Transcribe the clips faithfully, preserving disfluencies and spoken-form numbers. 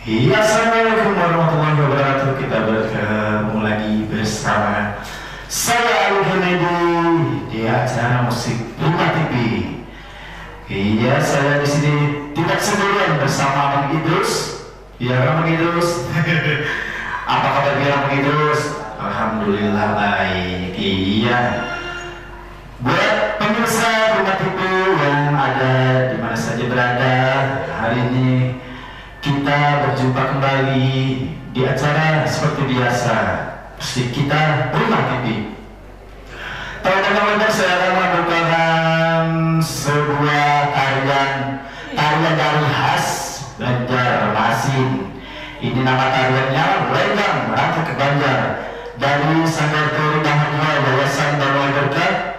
Iya, assalamualaikum warahmatullahi wabarakatuh. Kita bertemu lagi bersama saya, Ali Kennedy, di acara musik Prima T V. Iya, saya di sini tidak sendirian, bersama Bang Idrus. Iya, Bang Idrus. Apa kabar, Bang Idrus? Alhamdulillah, baik. Iya. Buat pemirsa Prima T V yang ada di mana saja berada, hari ini kita berjumpa kembali di acara seperti biasa, musik kita Prima T V. Tahu dengar, saya akan membukakan sebuah tarian, tarian dari khas Banjarmasin. Ini nama tariannya Lenggang Ratik Banjar, dari Sanggar Tari Bahagia Yayasan Banua Berkah,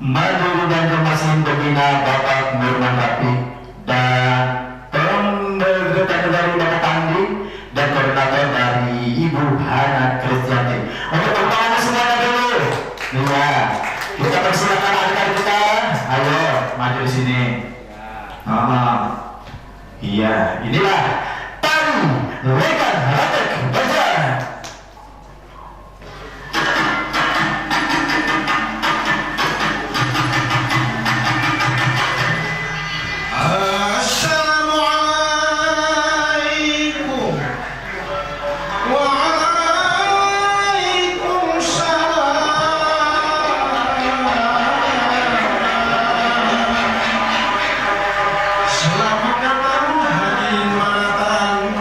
Madura, Banjarmasin, pembina Bapak Nurman Rafiq, dan pembegetan dari Bapak Pandi, dan koordinator dari Ibu Hana Kristianti. Untuk tepuk tangan semuanya dulu. Iya, kita persilakan adik-adik kita. Ayo, maju di sini. Heeh. Iya, inilah tari Lenggang Ratik Banjar. Assalamualaikum. Waalaikumsalam. Selamat datang hadirin manatan.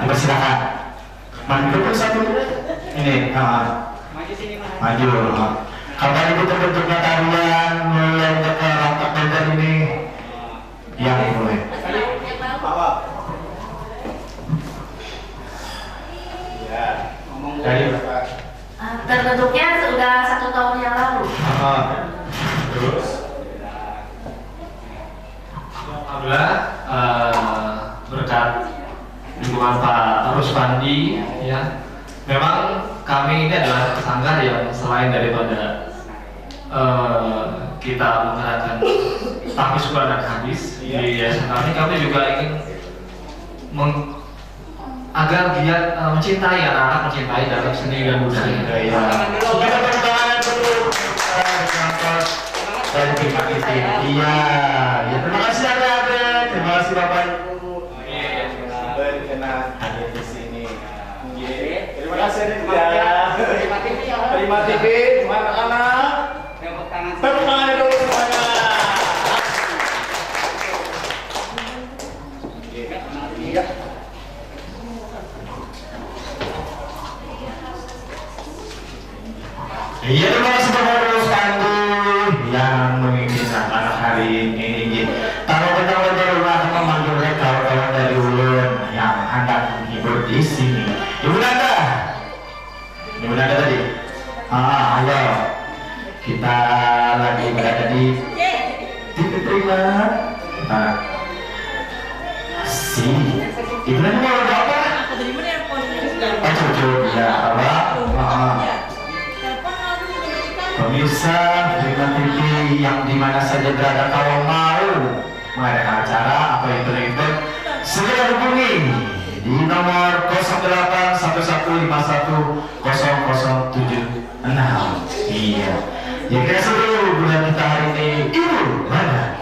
Persilakan. Mandi dulu satu. Ini, ah. Maju, ah. Kapan itu terbentuknya tarian, mulai ke Rangkak Banjar ini? Yang mulai. Dari Eh, terbentuknya sudah satu tahun yang lalu. Ah, terus? Alhamdulillah, eh, berkat dukungan Pak Ruswandi, ya. Memang kami ini adalah sanggar yang selain daripada, eh, kita menggerakkan tahfiz Quran dan hadis di Iya. yayasan kami, kami juga ingin meng- agar dia, eh, mencintai anak-anak, mencintai dalam seni dan budaya. Iya. Kita tepuk tangan dulu. Eh, penonton dari Prima T V. Iya, ya, terima kasih adik-adik, terima kasih Bapak Ibu. Iya, iya. Berkenan hadir di sini. Iya. Terima kasih adik-adik. Prima T V ya. Prima T V, terima anak-anak. Tepuk tangan. Tepuk tangan dulu semuanya. Iya. Iya, terima kasih Bapak Ruswandi yang memimpin acara hari ini. Inggih. Tamu pertama dari rumah akan memanggil kawan-kawan dari ulun yang hendak menghibur di sini. Ibu Nanda. Ibu Nanda tadi. Ah, ayo. Kita lagi berada di T V Prima. Nah. Si. Ibu Nanda mau lagu apa? Oh, cucu. Ya, apa? Ah. Pemirsa Prima T V yang di mana saja berada, kalau mau mengadakan acara atau event-event, segera hubungi di nomor kosong delapan satu satu lima satu kosong kosong tujuh enam. Iya. Ya, kita sudah bulan kita hari ini, Ibu Nanda.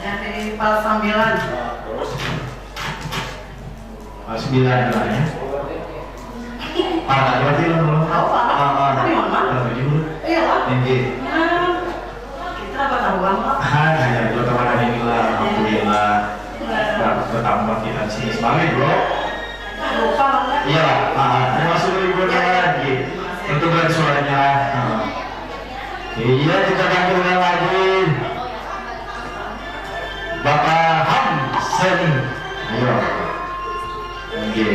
Dari pas sembilan. Pas sembilan lah ya. Parah berarti lo dulu. Tahu, Pak. Ah, ah. Tapi mama. Berapa jam? Iya, Pak. Tinggi. Nah, kita apa tahuan, Pak? Ah, hanya dua teman ini lah. Alhamdulillah. Nah. Ber- Bertambah kita sini semangat, bro. Lupa, Pak. Iya, Pak. Ah, ah. Terima kasih, Ibu, ya, ya. Lagi. Untuk suaranya. Ah. Iya, kita tampilkan lagi Bapak Hamsani. Ayo. Oke.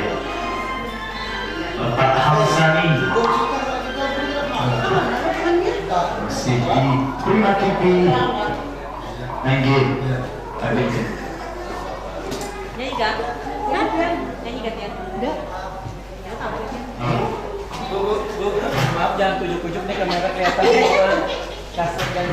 Bapak Hamsani. Masih di Prima T V. Nggih. Habis. Nyanyi gak? Hah? Nyanyi gak, Tian? Udah. Bu, bu, bu, maaf, jangan kujuk-kujuk nih, kamera kelihatan semua. Kasut dan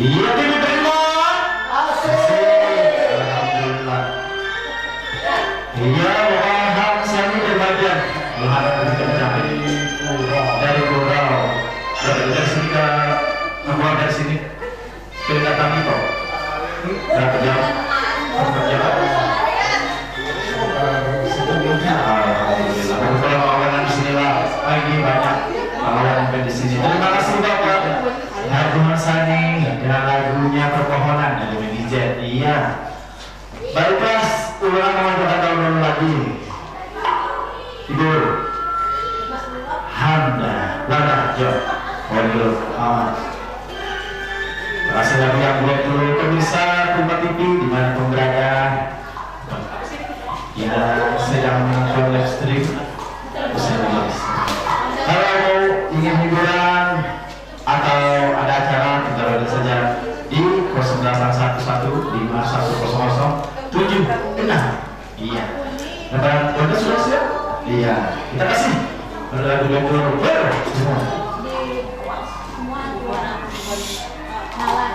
Iya, diterima. Asik. Alhamdulillah. Iya, Bapak Hamsani dari Banjar. Bapak Hamsani dari Gurau. Dari sini ke, keluar dari sini. Cerita kami kok. Nah, jawab. Jawab. Alhamdulillah. Tapi kalau kawanan di sini lah, lagi banyak kawan yang di sini. Terima kasih, Bapak. Harus Sani, dengan lagunya Permohonan dari Mini Z. Iya. Baiklah, ulang kawan kita tahun lagi. Ibu. Handa. Lada, jo. Waduh, aman. Terima kasih lagu yang buat dulu. Pemirsa Kumpa T V, di mana pun berada. Kita sedang menonton live stream. Kalau mau ingin hiburan atau ada acara, tinggal saja di kosong delapan satu satu lima satu kosong kosong tujuh enam. Iya. Lebaran Anda sudah siap? Iya. Kita kasih. Ada lagu Gempur. Ber. Semua. Di semua dua orang. Malah.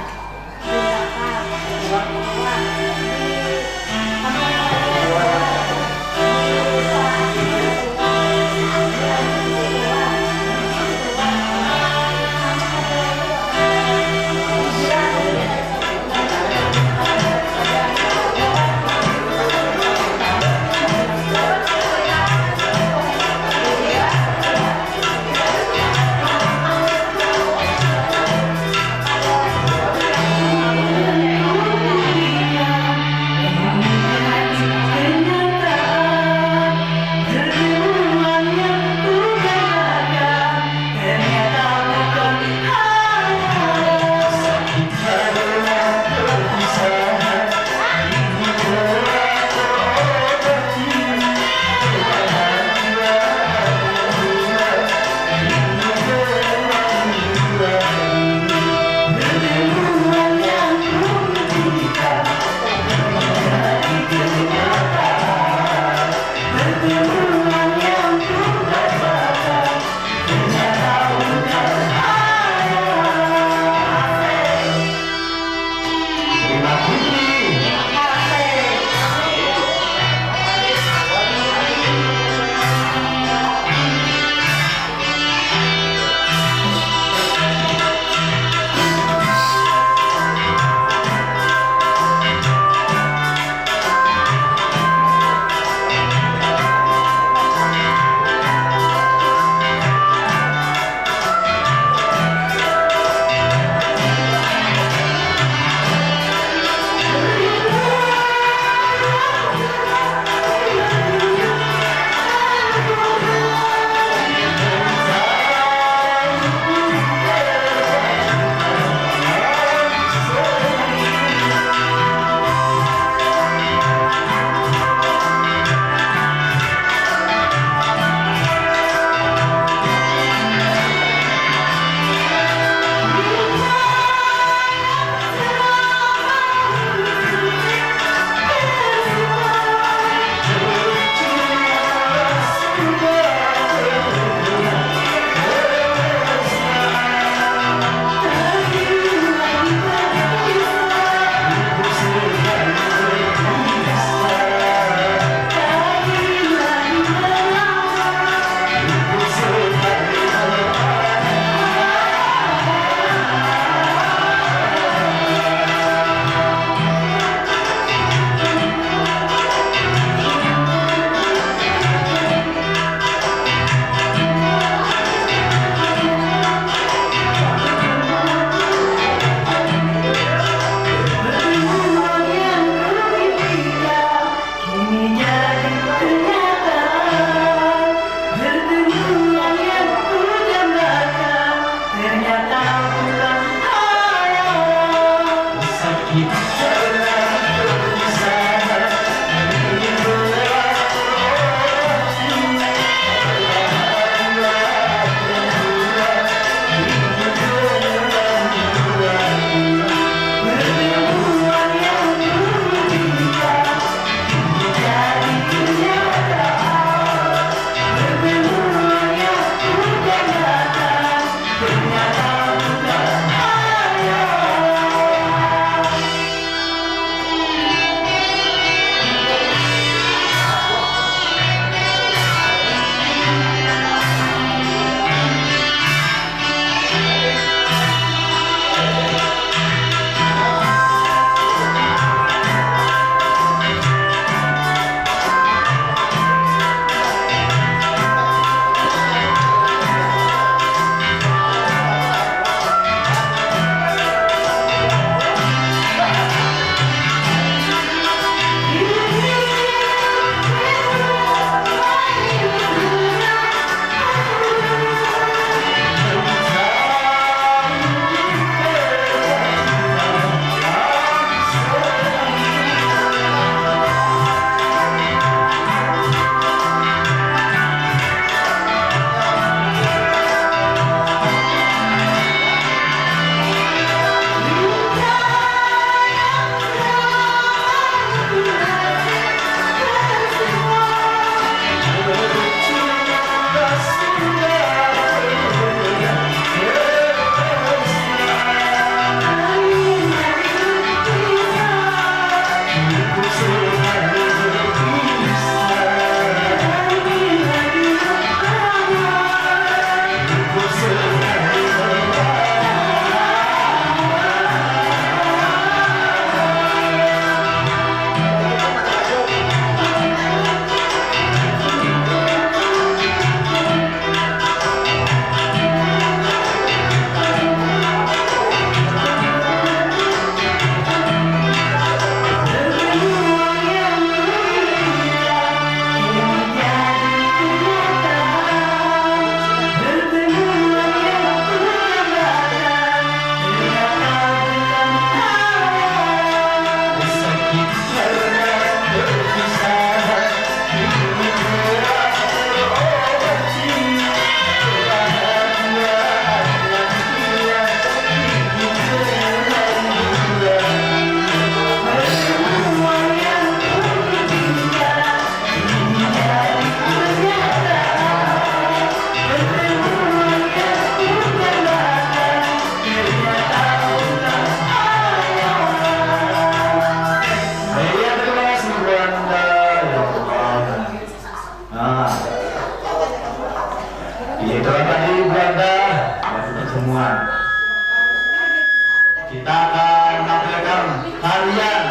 Kita akan menampilkan tarian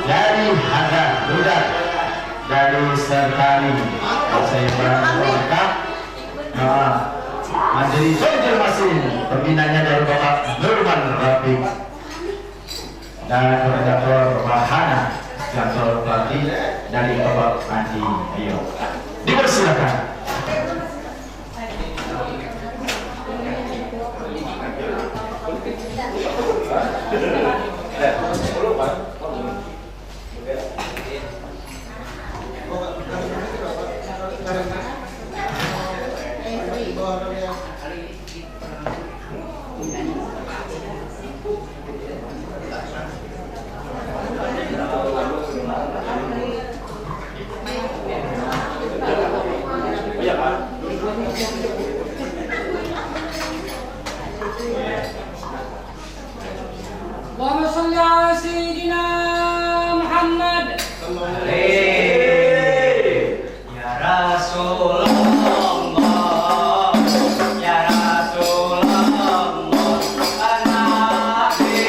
dari Hadah Ludah dari Sertali. Saya berharap lengkap. Nah, menjadi Banjarmasin, pembinanya dari Bapak Nurman Rafiq dan koordinator Wahana Janto Pelatih dari Bapak Andi. Ayo, dipersilakan. Allahumma shalli ala sayyidina Muhammad. Ya Rasulullah, ya Rasulullah, Nabi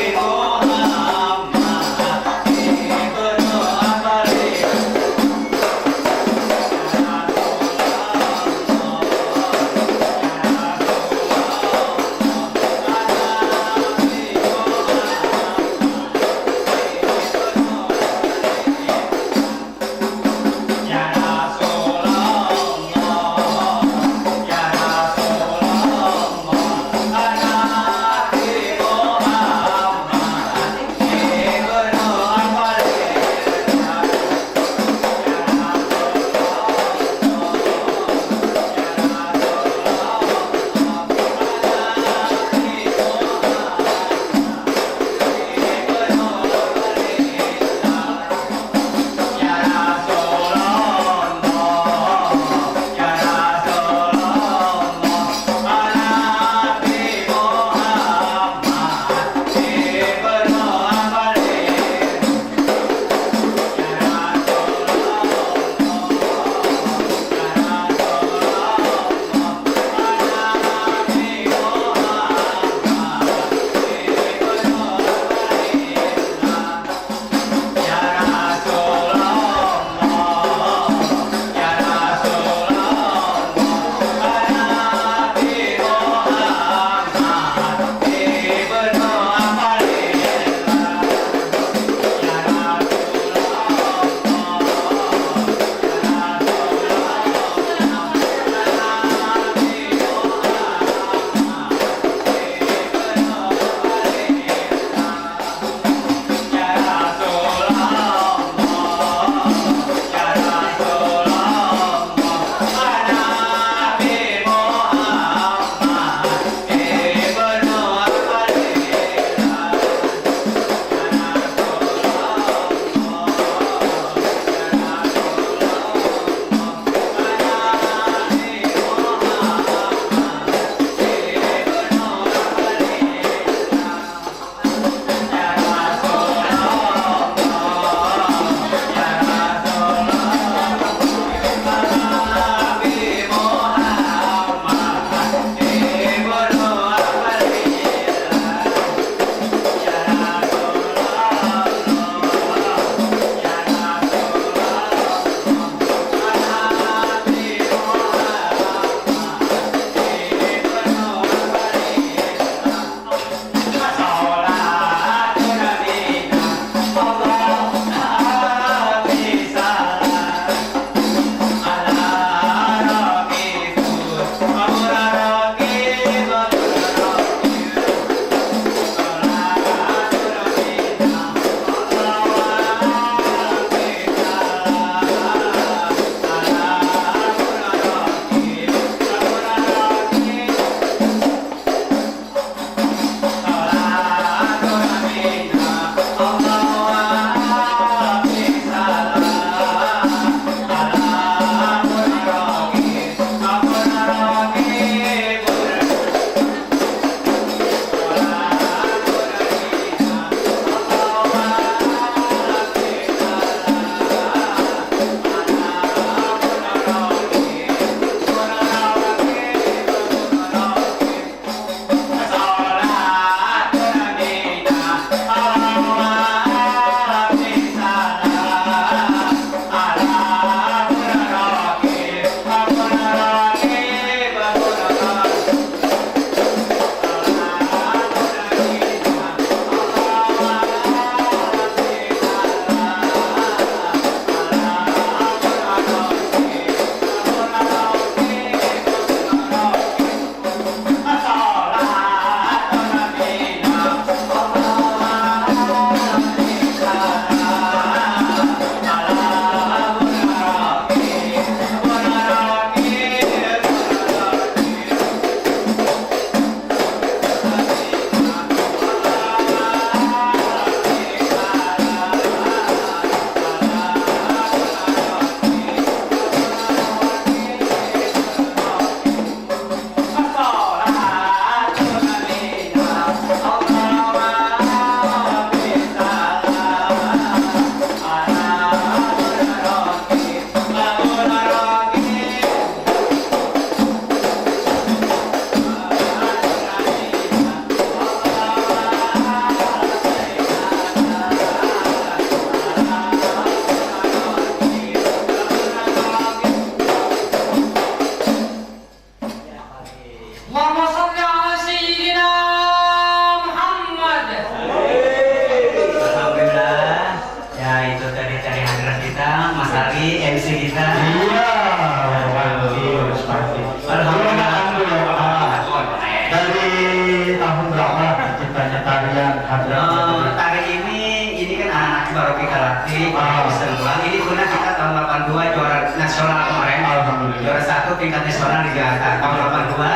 Tahun berapa terciptanya tarian Hadrat? Oh, tari ini, ini kan anak-anak baru kita latih, ah, bisa pulang. Ini pernah kita tahun delapan dua juara nasional kemarin. Alhamdulillah. Juara satu tingkat nasional di Jakarta tahun delapan dua.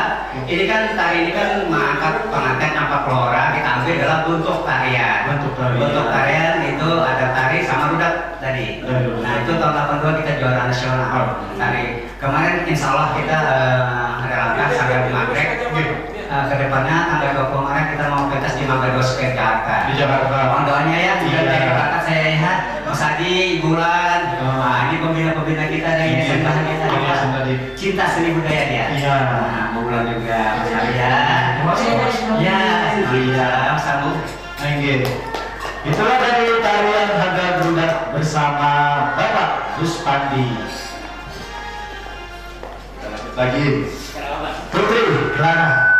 Ini kan tari ini kan mengangkat pengantin empat puluh orang, kita ambil dalam bentuk tarian. Bentuk tarian. Bentuk tarian itu ada tari sama rudat tadi. Dari rudat. Nah, itu tahun delapan dua kita juara nasional. Alhamdulillah. Tari. Kemarin insya Allah kita, eh, ada langkah sampai di Maghrib. Oke. Eh, kedepannya tanggal dua puluh Maret kita mau pentas di Mangga Dua Square Jakarta. Di Jakarta. Mohon doanya ya, mudah-mudahan, iya, jadi berangkat saya lihat Mas Adi, Bulan. Oh. Nah, ini pembina-pembina kita dari, iya, S M K kita. Iya, juga. S M K di Cinta seni budaya dia. Iya. Nah, Bulan juga, Mas Adi ya. Terima kasih, Mas. Ya, iya, sambung. Inggih. Itulah dari tarian Hadrat Rudat bersama Bapak Gus Pandi. Kita lanjut lagi. Putri Clara.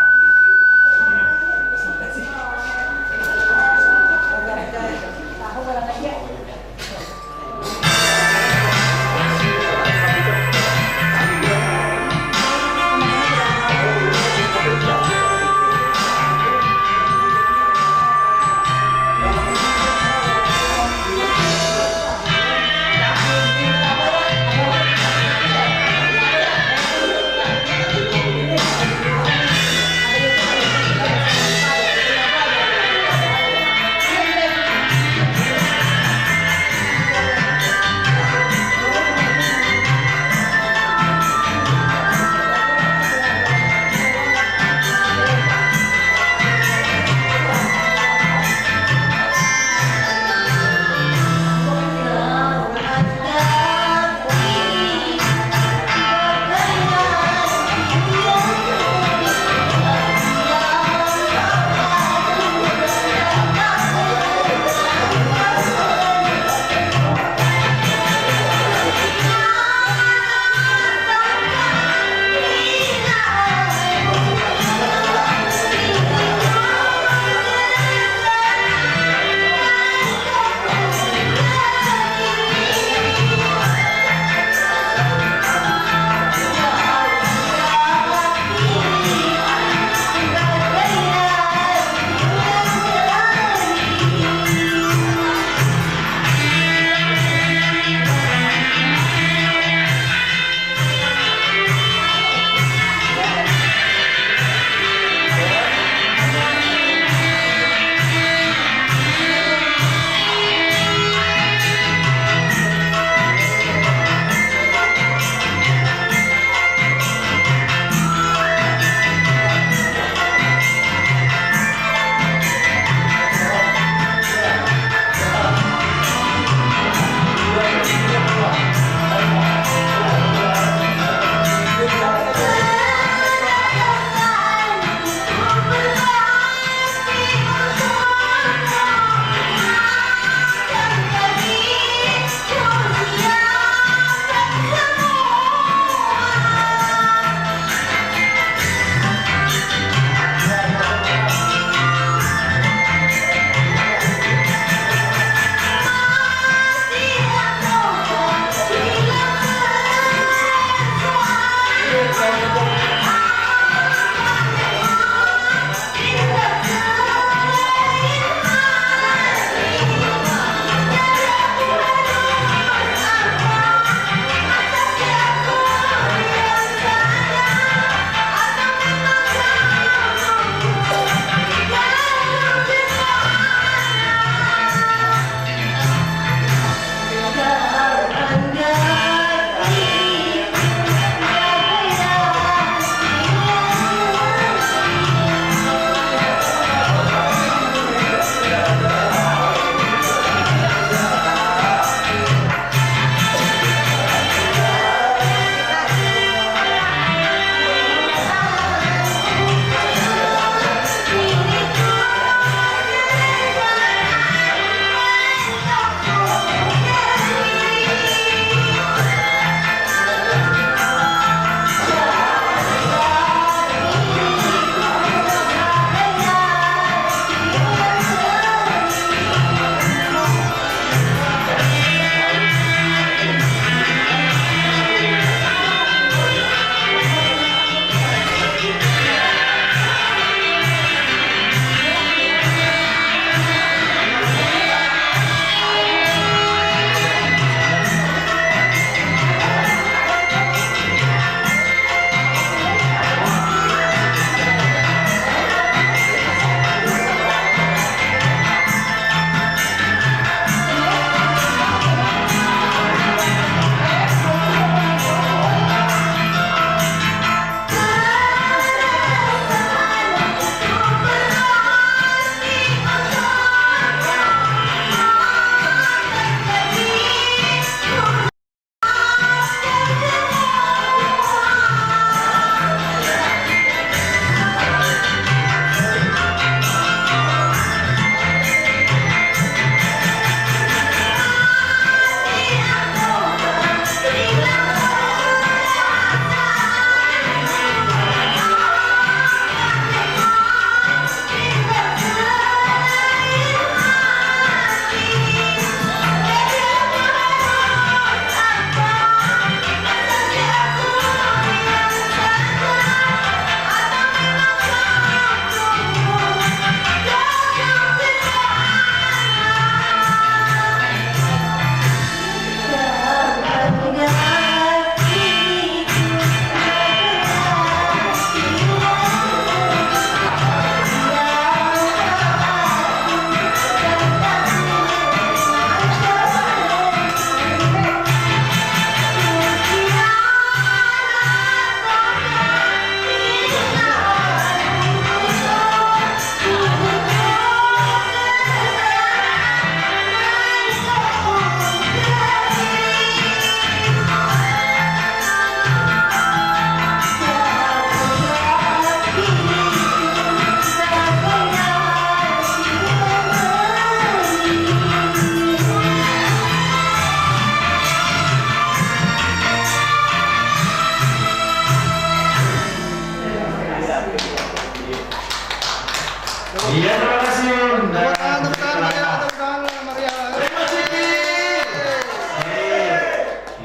Iya, terima kasih. Tepuk tangan, tepuk tangan, meriah, tepuk tangan, meriah. Terima kasih.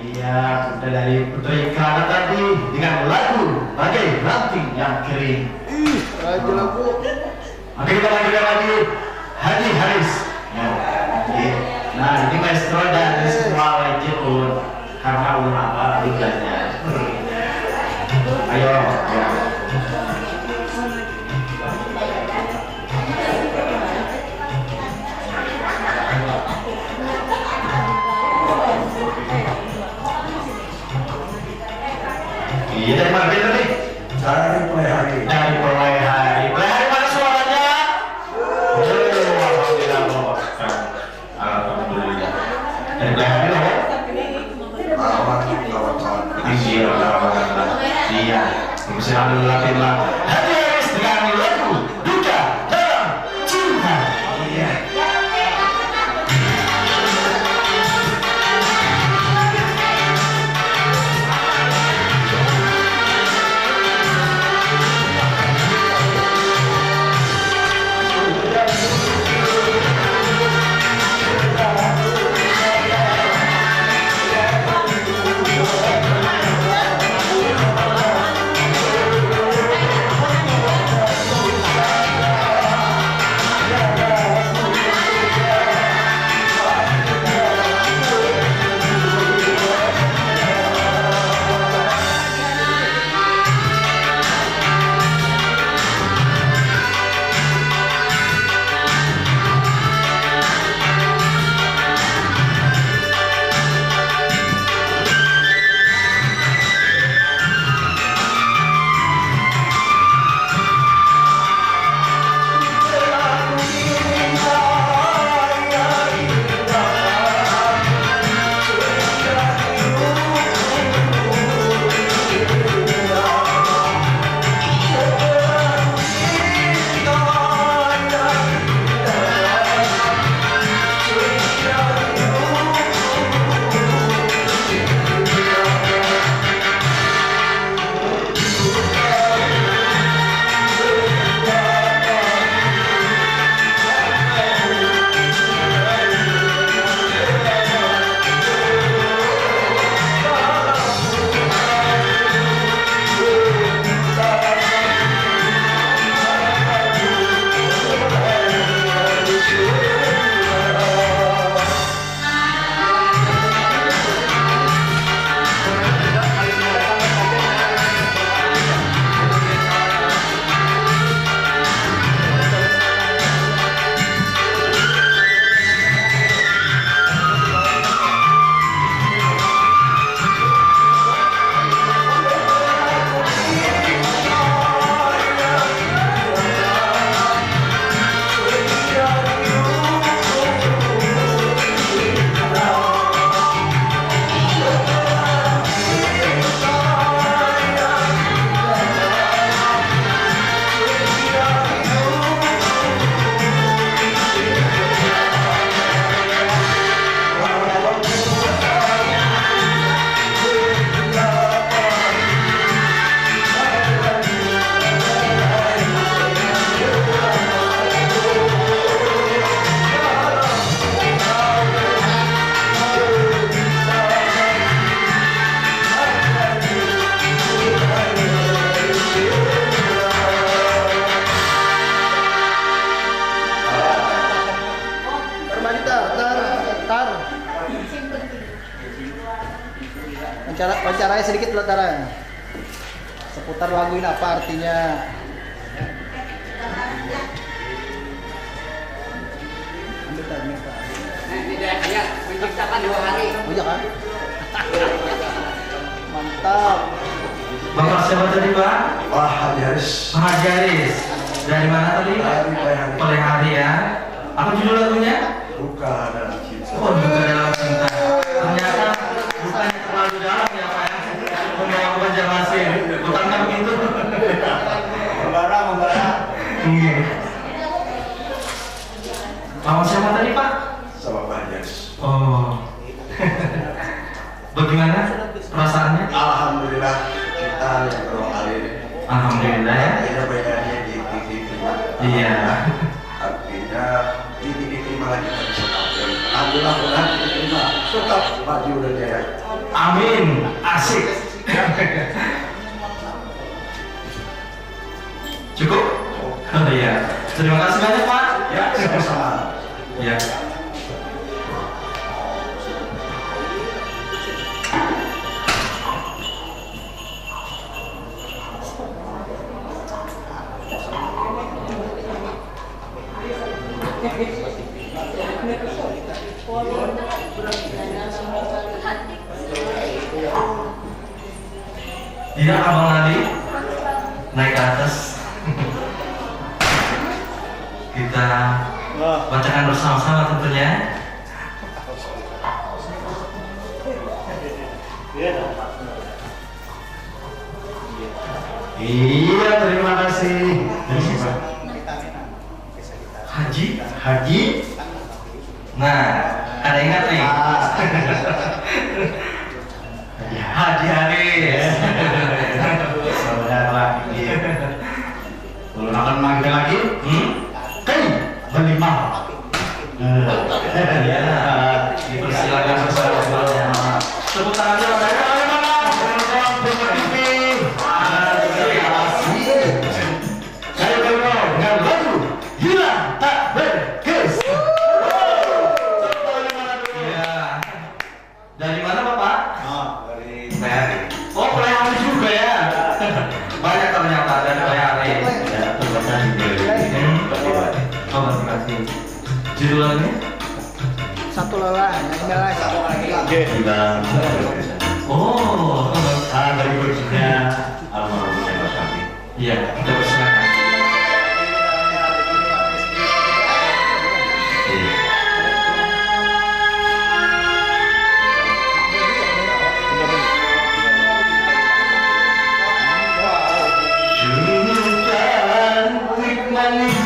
Iya, Bunda dari Putra Ikrana tadi dengan lagu Bagai Ranting yang Kering. Ih, raja lagu. Oke, kita lanjutkan lagi. Haji Haris. Ya, oke. Nah, ini maestro dari semua legend, Bun. Karena ulun apa, ulun belajar. Ayo, ya. Iya, dari mana tadi? Dari Pelai Hari. Dari Pelai Hari. Pelai Hari, mana suaranya? Oh, alhamdulillah, Allah Akbar. Alhamdulillah. Dari Pelai Hari lah, ya? Lawan kawan-kawan. Iya, kawan-kawan. Iya. Bisa alhamdulillah, Haji Haris dengan lagu Duka Dalam Cinta. Iya. Permadi tar, tar, tar. Wawancara, wawancarai sedikit dulu, tar. Seputar lagu ini apa artinya? Ambil tar, ambil tar. Nah, ini dah, ya, menciptakan dua hari. Oh, iya kan? Mantap. Bapak siapa tadi, Pak? Pak Haji Haris. Pak Haji Haris. Dari mana tadi? Dari Pelai Hari. Pelai Hari, ya. Apa judul lagunya? Duka Dalam Cinta. Oh, Duka Dalam Cinta. Ternyata dukanya terlalu dalam, ya, Pak, ya. Membawa ke Banjarmasin. Bukannya begitu? Membara, membara. Iya. Nama siapa tadi, Pak? Sama Pak Haji Haris. Oh. Bagaimana perasaannya? Alhamdulillah, kita yang kedua kali ini. Alhamdulillah, ya. Akhirnya baik lagi di, di, di, di. Iya. Ya, ini diterima lagi dari Alhamdulillah, mudah diterima. Tetap maju dan jaya. Amin. Asik. Cukup? Oh, iya. Terima kasih banyak, Pak. Ya, sama-sama. Ya. Tidak, Abang Adi, naik ke atas. Kita bacakan bersama-sama tentunya. Iya, terima kasih. Dari siapa? Haji? Haji? Nah, kada ingat nih. Ah. Haji Haris. Saudara lagi. Ulun akan manggil lagi. Hmm? Kai, balimau. Iya. Dipersilakan bersama-sama. Tepuk tangan dulu, Pak. Terima kasih. Saya Bang Ro dengan lagu Hilang Tak Berkesan. Iya. Dari mana, Bapak? Oh, dari Playari. Oh, Playari juga ya. Banyak ternyata dari Playari. Ya, terima kasih. Hmm. Oh, terima kasih. Judulnya? Satu lelah, ini lah. Oke. Hilang. Oh. Ah, dari kuncinya almarhum Mas Raffi. Iya, kita persilakan. Iya. Cantik manis.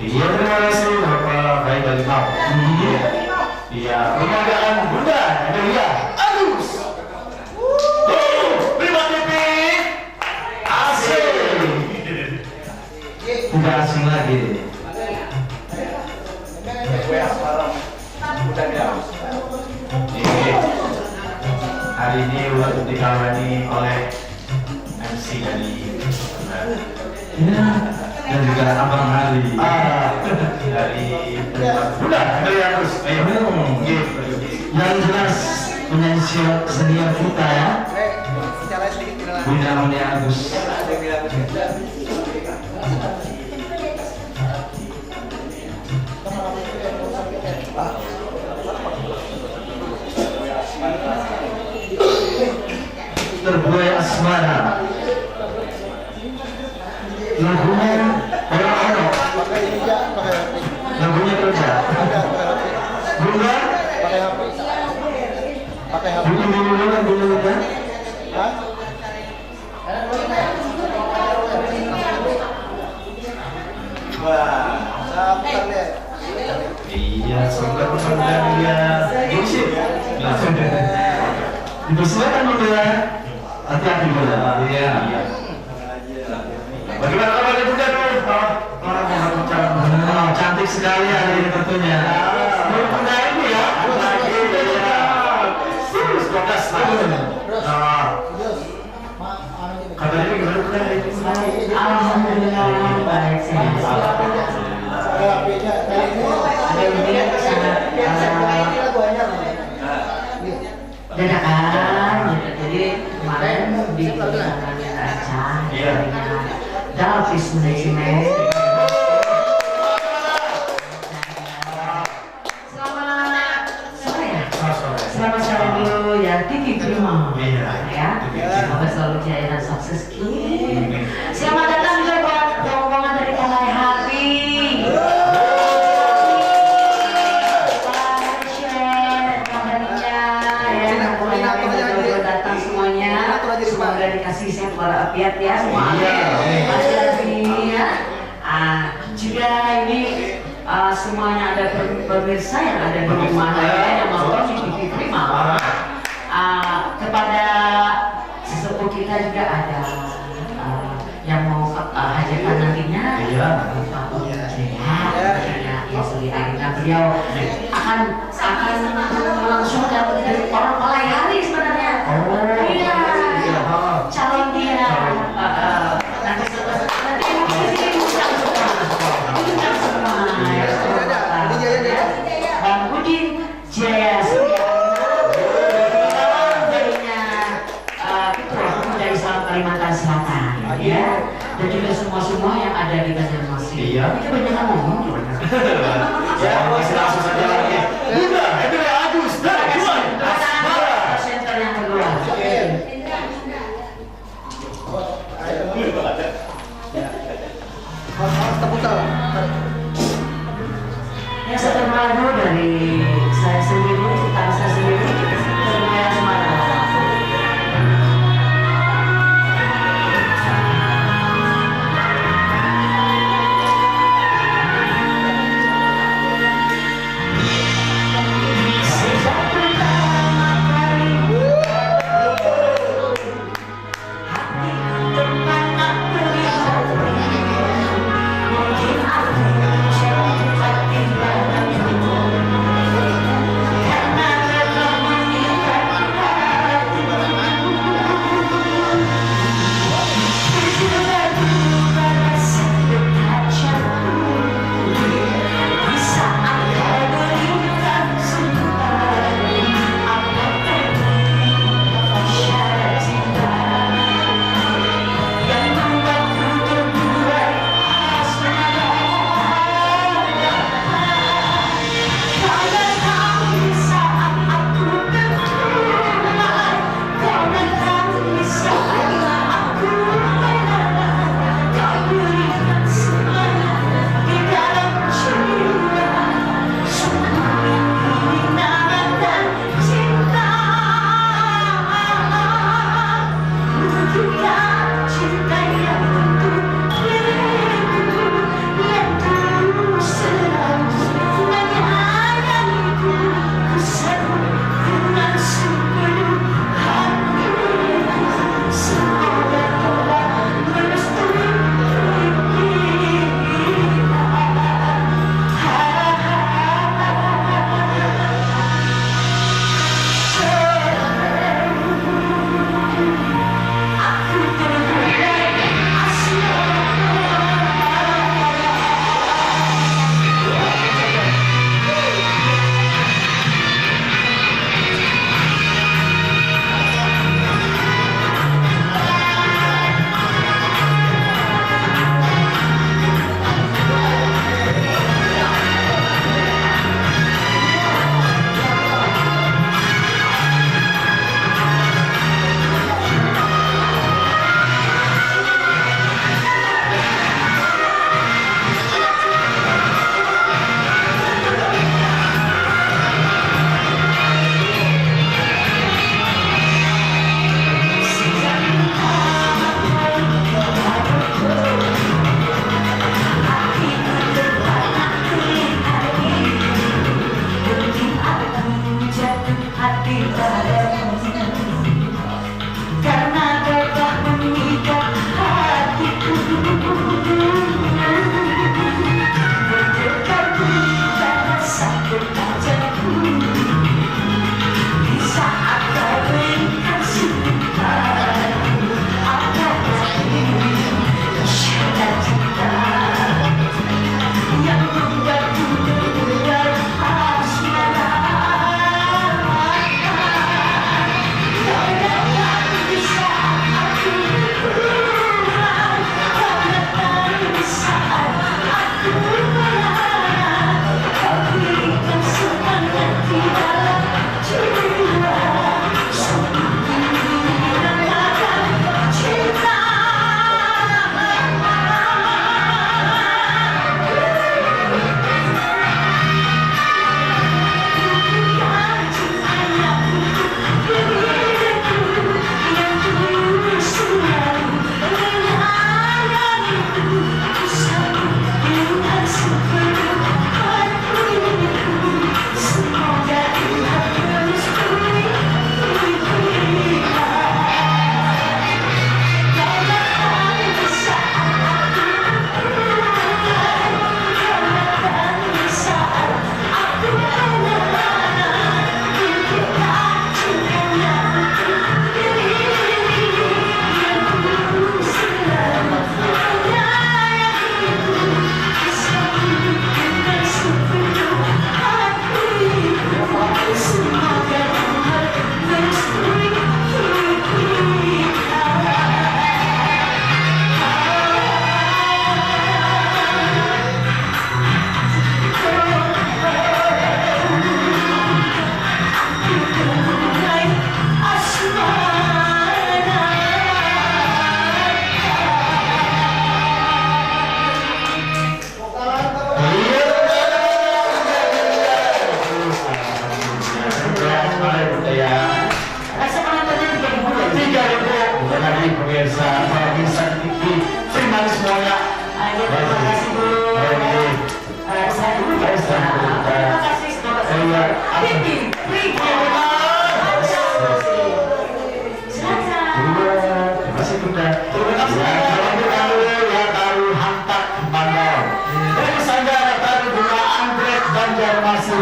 Iya, terima kasih Bapak Baik Balimau. Iya, penghargaan Bunda Amelia Agus. Tuh, terima T V. Asik. Tidak asing lagi. Hari ini ulun dikawani oleh M C dari, ya, dan juga Abang Hari. Ah, dari Bunda Kalianus. Ayo. Hmm. Yang jelas penyanyi senior kita, ya. Bunda Kalianus. Terbuai asmara. Lagunya orang anu. Lagunya kerja. Bunda. Pakai H P. Pakai H P. Bikin dulu dulu lagunya, Bunda. Hah? Iya, sudah sudah dia. Ini sih. Nah, sudah. Dipersilakan, Bunda. Hati-hati, Bunda. Iya. Bagaimana kabarnya, Bunda, tuh? Oh, orang mau bicara. Oh, cantik sekali hari ini tentunya. Menurut Bunda ini ya. Iya. Terus, bagus, bagus. Nah. Kabarnya gimana, Bunda, hari ini? Alhamdulillah, baik, sehat. Ada ini sangat, eh, dadakan, gitu. Jadi, kemarin di sana aja, iya, jadinya gratis manajemen. Selamat sore ya. Selamat sore. Selamat sore dulu ya, T V Prima. Iya. Ya. T V Prima. Semoga selalu jaya dan sukses. Amin. Selamat datang juga buat rombongan dari Palai Hati. Pak Syed, Pak Dania, ya, yang datang semuanya. Semoga dikasih sehat walafiat ya semua. Iya. Amin. Mas Yasin, ya. Ah, juga ini, ah, semuanya ada per-, pemirsa yang ada di rumah, ya, yang nonton di T V Prima. Ah, kepada sesepuh kita juga ada, ah, yang mau, ah, hajatan nantinya, iya, Bapak Om Jaya, ya, ya, sebagai agenda beliau akan, akan melangsungkan dari orang Palai Hari sebenarnya. Oh, iya. Iya, ha. Calon dia. Calon. Ah, ah. Nanti setelah, nanti, nanti, nanti diundang semua. Diundang semua. Iya. Ya, semua. Ini Jaya, Jaya. Bang Udin Jaya Surya. Jadinya, eh, Ketua Pemuda Islam Kalimantan Selatan, ya. Dan juga semua-semua yang ada di Banjarmasin. Iya. Ini kebanyakan ngomong. Ya, masih langsung saja lagi. Bunda Amelia Agus dari Tuan Asmara. Center yang kedua. Oke. Yang satu lagu dari saya sendiri, ciptaan saya sendiri, Semuanya Semarang.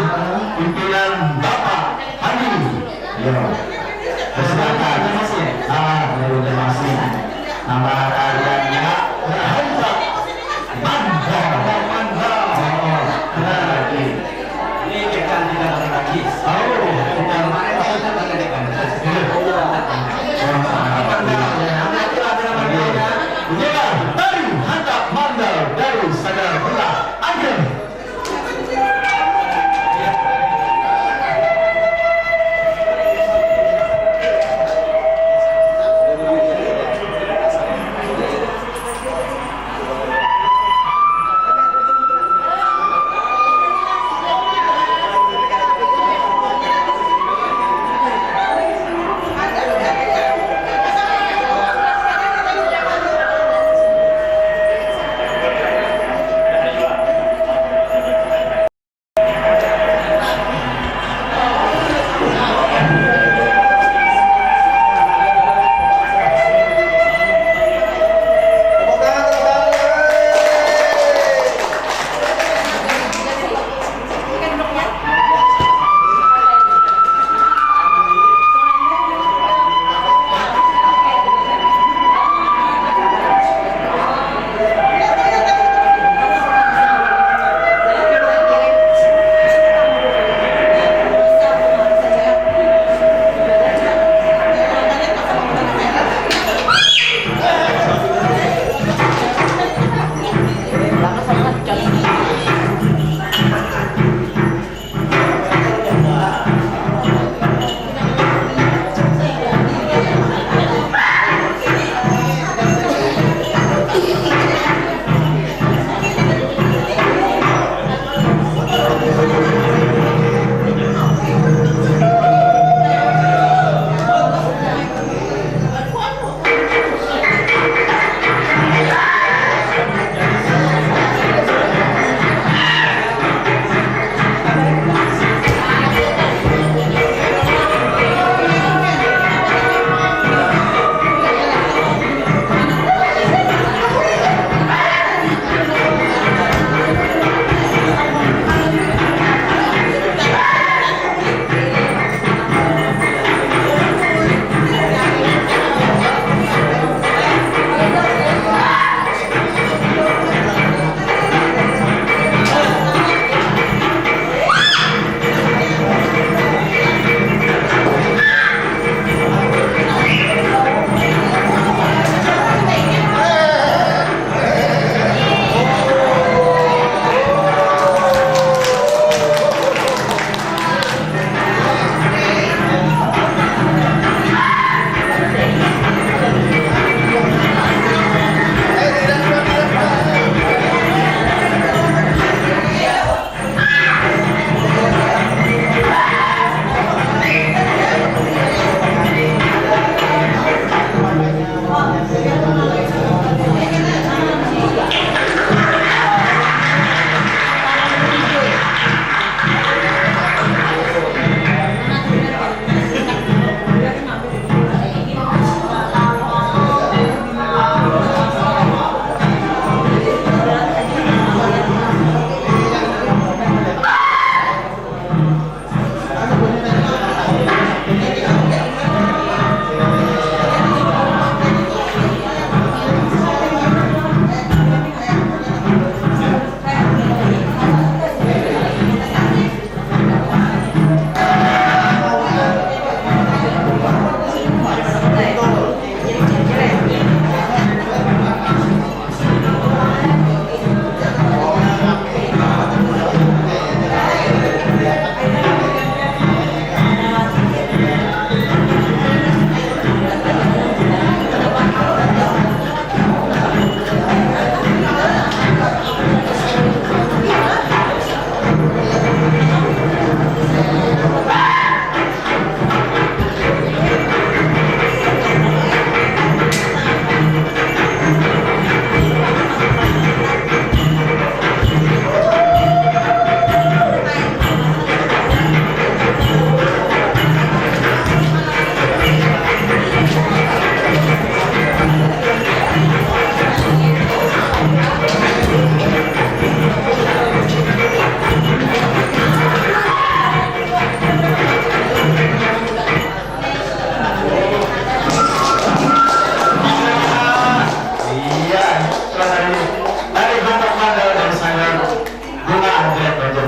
Pimpinan Bapak Hadi. Yo. Persilakan. Ah, dari Banjarmasin. Nama tariannya Hansa Mandar. Mandar. Oh, benar lagi. Ini kita tidak ada lagi. Oh, kita kemarin kita tidak ada lagi. Iya. Oh, Mandar. Inilah tari Hansa Mandar dari Sagala Belah. Akhir.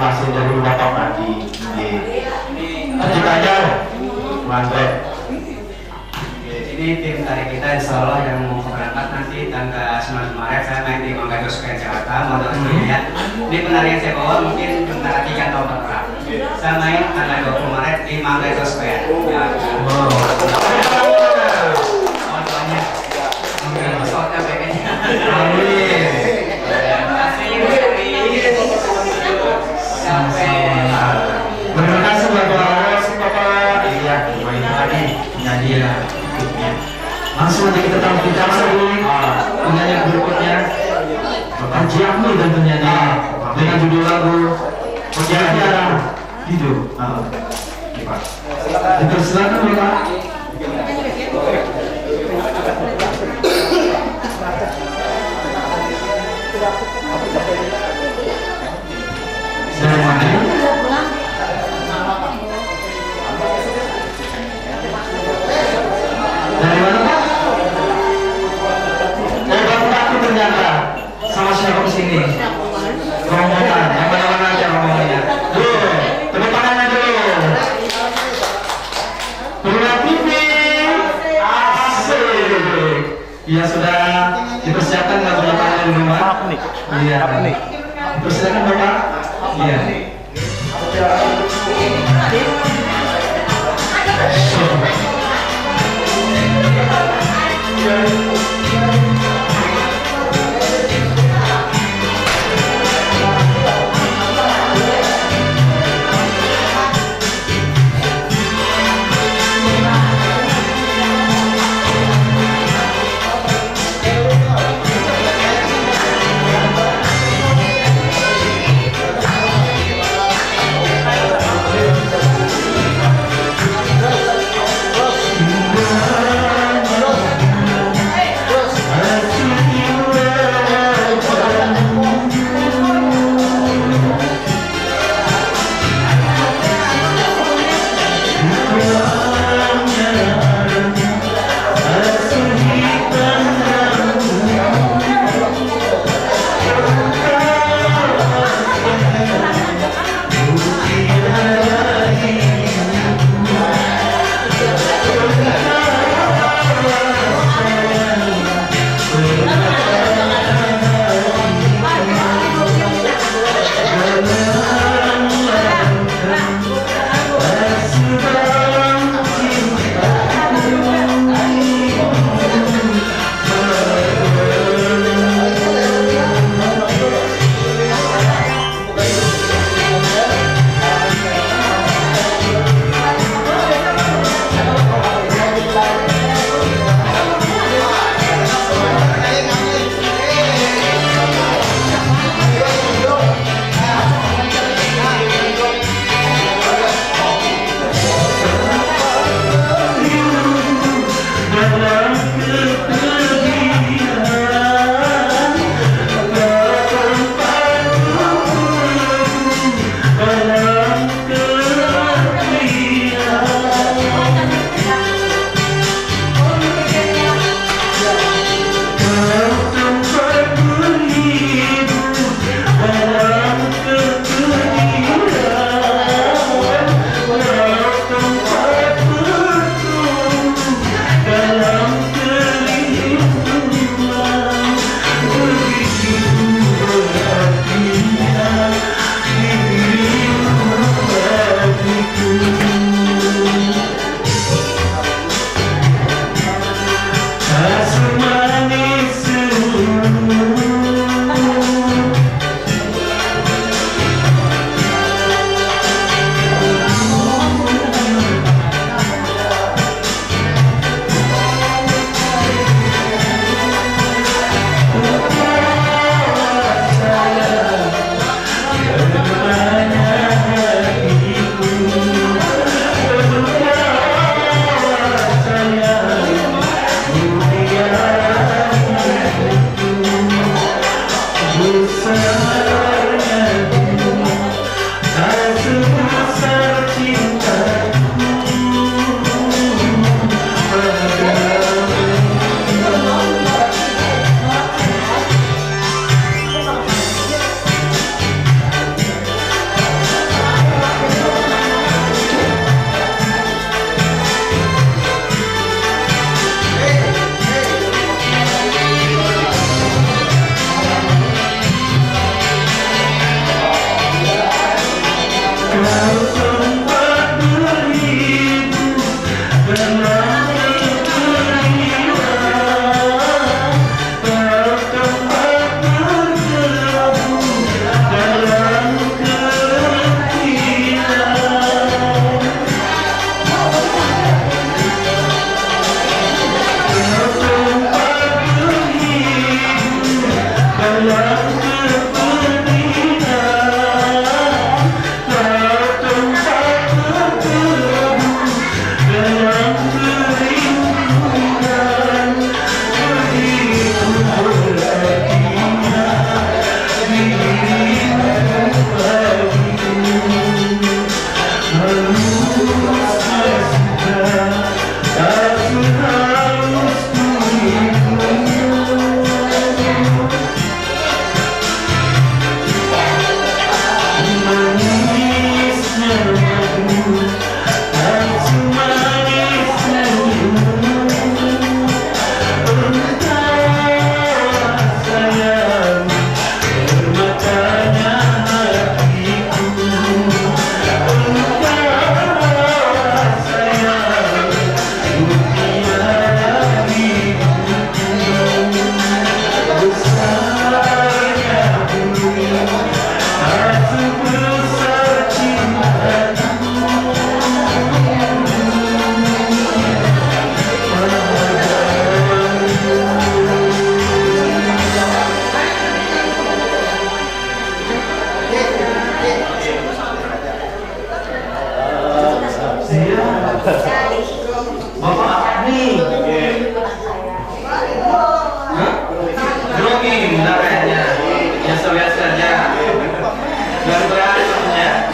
Masih dari Bapak Madi. Nggih. Lanjut aja. Mantap. Ini tim tari kita, insya Allah, yang mau berangkat nanti tanggal sembilan Maret, saya main di Mangga Square, Jakarta, mau datang ya. Ini penari yang saya bawa mungkin penari yang tahu bergerak. Saya main tanggal dua puluh Maret di Mangga Square, Jakarta. Wow. Mau doanya. Oke, pesawatnya pengennya. Amin. Terima kasih, Bu Sari. Sampai. Terima kasih, Bapak. Terima kasih, Bapak. Iya, baik lagi. Penyanyi ya. Langsung aja kita tampilkan dulu, ah, penyanyi berikutnya. Bapak Jiakmi dan penyanyi, ah, dengan judul lagu Mutiara Hidup. Ah, oke, Pak. Dipersilakan, Bapak. Dari mana? Dari mana, Pak? Oh, Batu Batu ternyata. Sama siapa ke sini? Rombongan. Yang mana-mana aja rombongannya. Tuh, tepuk tangannya dulu. Terima kasih. Asik. Ya sudah, dipersiapkan lagu-lagunya di rumah. Maaf nih. Iya. Maaf nih. Dipersilakan, Bapak. Iya.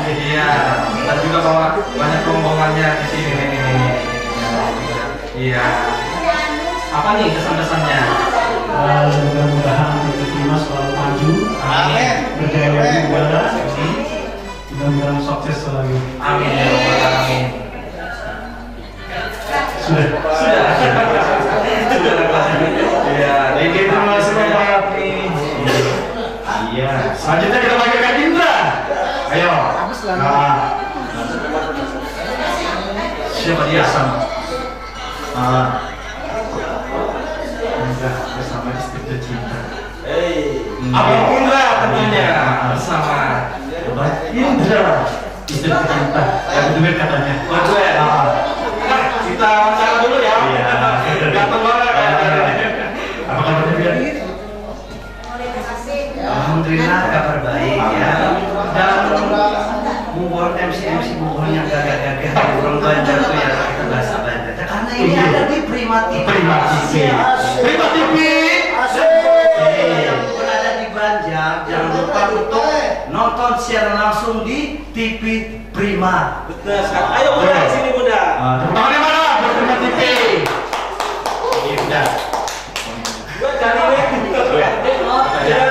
Iya, dan juga bawa banyak rombongannya di sini nih, nih, nih, nih. Iya. Apa nih kesan-kesannya? Eh, mudah-mudahan P T Prima selalu maju, amin, berjaya di udara, amin, mudah-mudahan sukses selalu. Amin ya rabbal alamin. Sudah. Sudah. Sudah. Iya, thank you, terima kasih banyak nih. Iya. Selanjutnya kita panggilkan Indra. Ayo. Nah. Siapa dia? Sama. Ah. Indra bersama istri tercinta. Hei. Abang Indra tentunya. Bersama Abang Indra, istri tercinta. Ada duit katanya. Waduh ya. Ah. Nah, kita wawancara dulu ya. Iya. Gatel banget ya. Apa kabarnya, Bian? Alhamdulillah, kabar baik ya. Dan bubuhan M C M C bubuhan yang gagah-gagah di orang Banjar tuh ya, kita bahasa Banjar. Karena ini, iya, ada di Prima T V. Prima T V. Prima T V. Asik. Yang berada di Banjar, jangan lupa untuk nonton siaran langsung di T V Prima. Betul sekali. Ayo, Bunda, betul, sini, Bunda. Ah, tepuk tangannya mana buat Prima T V? Ini, Bunda. Dua kali, Bunda. Dua. Ya.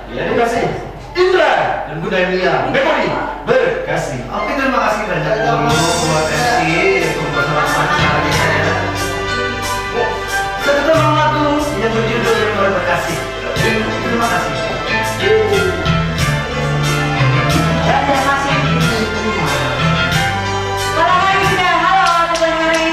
Ya, terima kasih. Indra dan Bunda Emilia, Memori Berkasih. Oke, terima kasih banyak dulu buat M C untuk bersama pacarnya ya. Satu tembang lagu yang berjudul Memori Berkasih. Terima kasih. Kalau lagi sudah, halo, Tuan Hari.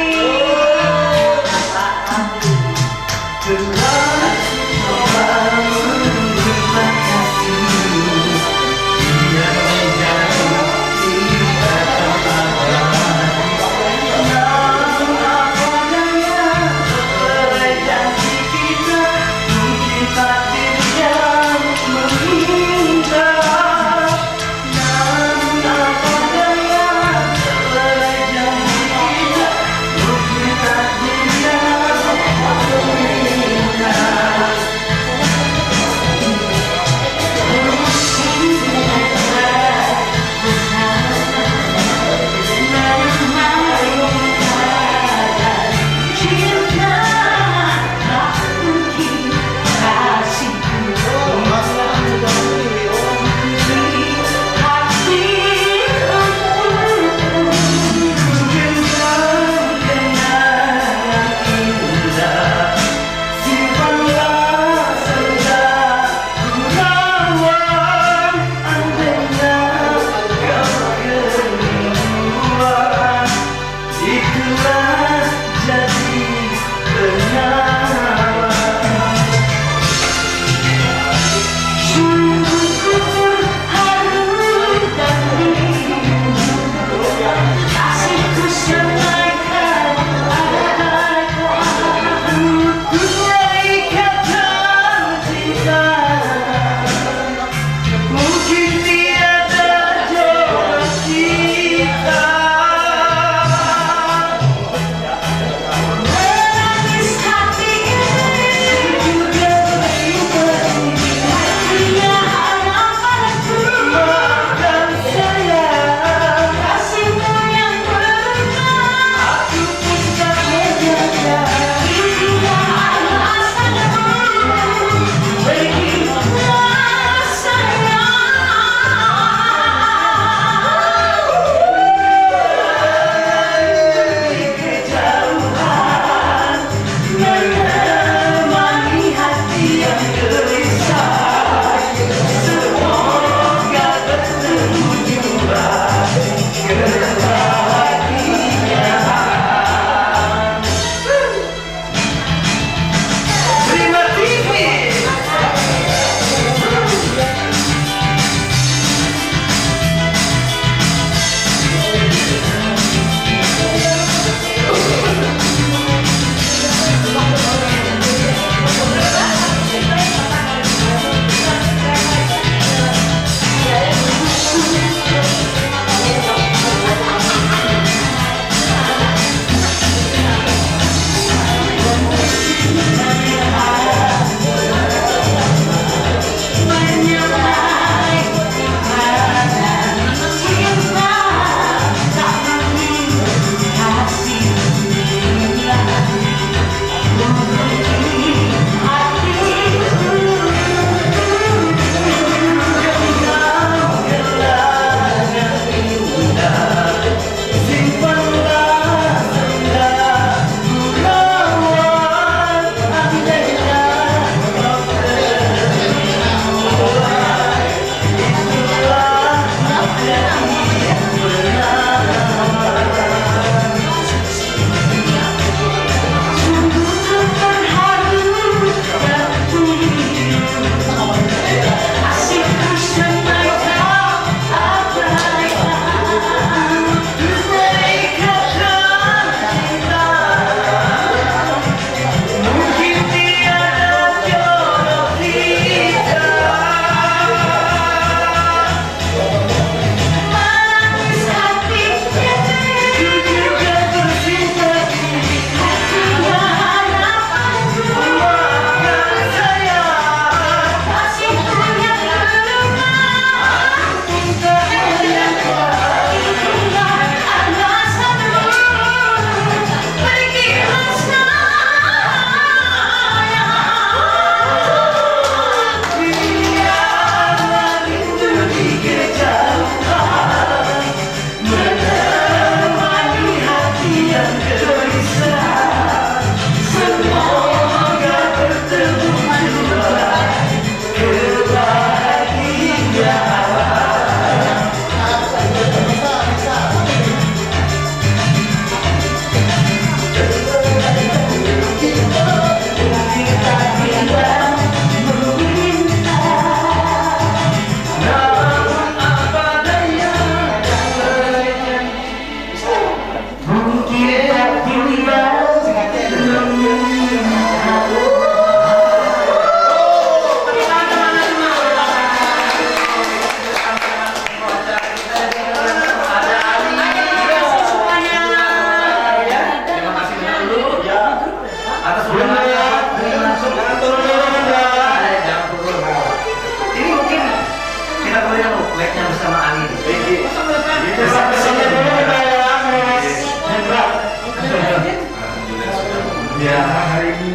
Pesan-pesannya dulu kita ya, Mas Hendra. Alhamdulillah sudah. Ya, hari ini.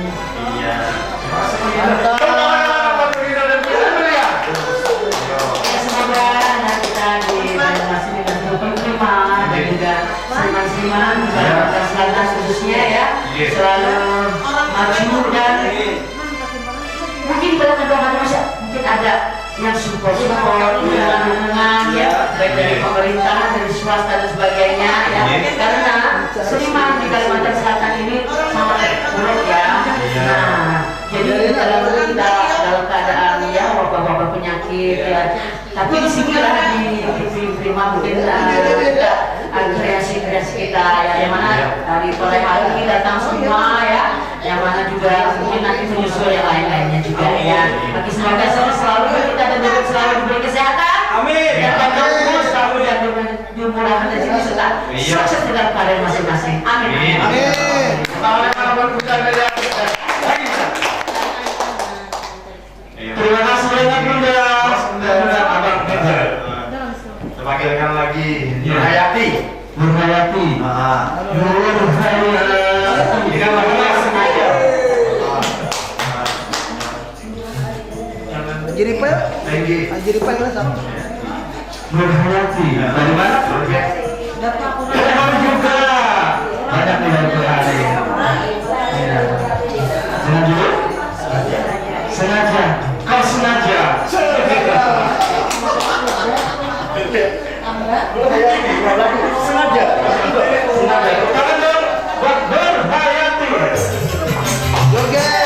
Iya. Mantap. Ya, semoga anak kita di Banjarmasin dengan guru prima dan juga seniman-seniman di Kalimantan Selatan khususnya ya, iya, selalu maju dan mungkin banyak doa, mungkin ada yang support support, dukungan ya, baik dari pemerintah, dari swasta dan sebagainya ya. Iya. Karena seniman di Kalimantan Selatan ini sangat buruk ya. Iya. Nah, jadi kita dalam kita dalam keadaan ya wabah-wabah penyakit ya. Tapi di sinilah di, di, di, di mungkin eh, kita eh, kreasi-kreasi kita ya, yang mana dari sore hari ini datang semua ya, yang mana juga mungkin nanti menyusul yang lain-lainnya juga ya. Bagi semoga selalu kita dan selalu diberi kesehatan. Amin. Dan banyak umur selalu dan dimurahkan rezeki serta sukses dalam karir masing-masing. Amin. Amin. Amin. Selamat malam, bukan dari aku. Iya. Terima kasih banyak, Bunda. Bunda, Bunda, Abang Bunda. Terpanggilkan lagi Nur Hayati. Nur Hayati. Ah. Nur Hayati. Ini kan namanya sengaja. Jadi pel? Tinggi. Ah, jadi pel lah sama. Nur Hayati, dari mana? Bogor juga. Banyak nih dari Bogor hari ini. Iya. Sengaja? Sengaja. Kau sengaja. Sengaja. Sengaja. Tangan dong buat Nur Hayati. Joget.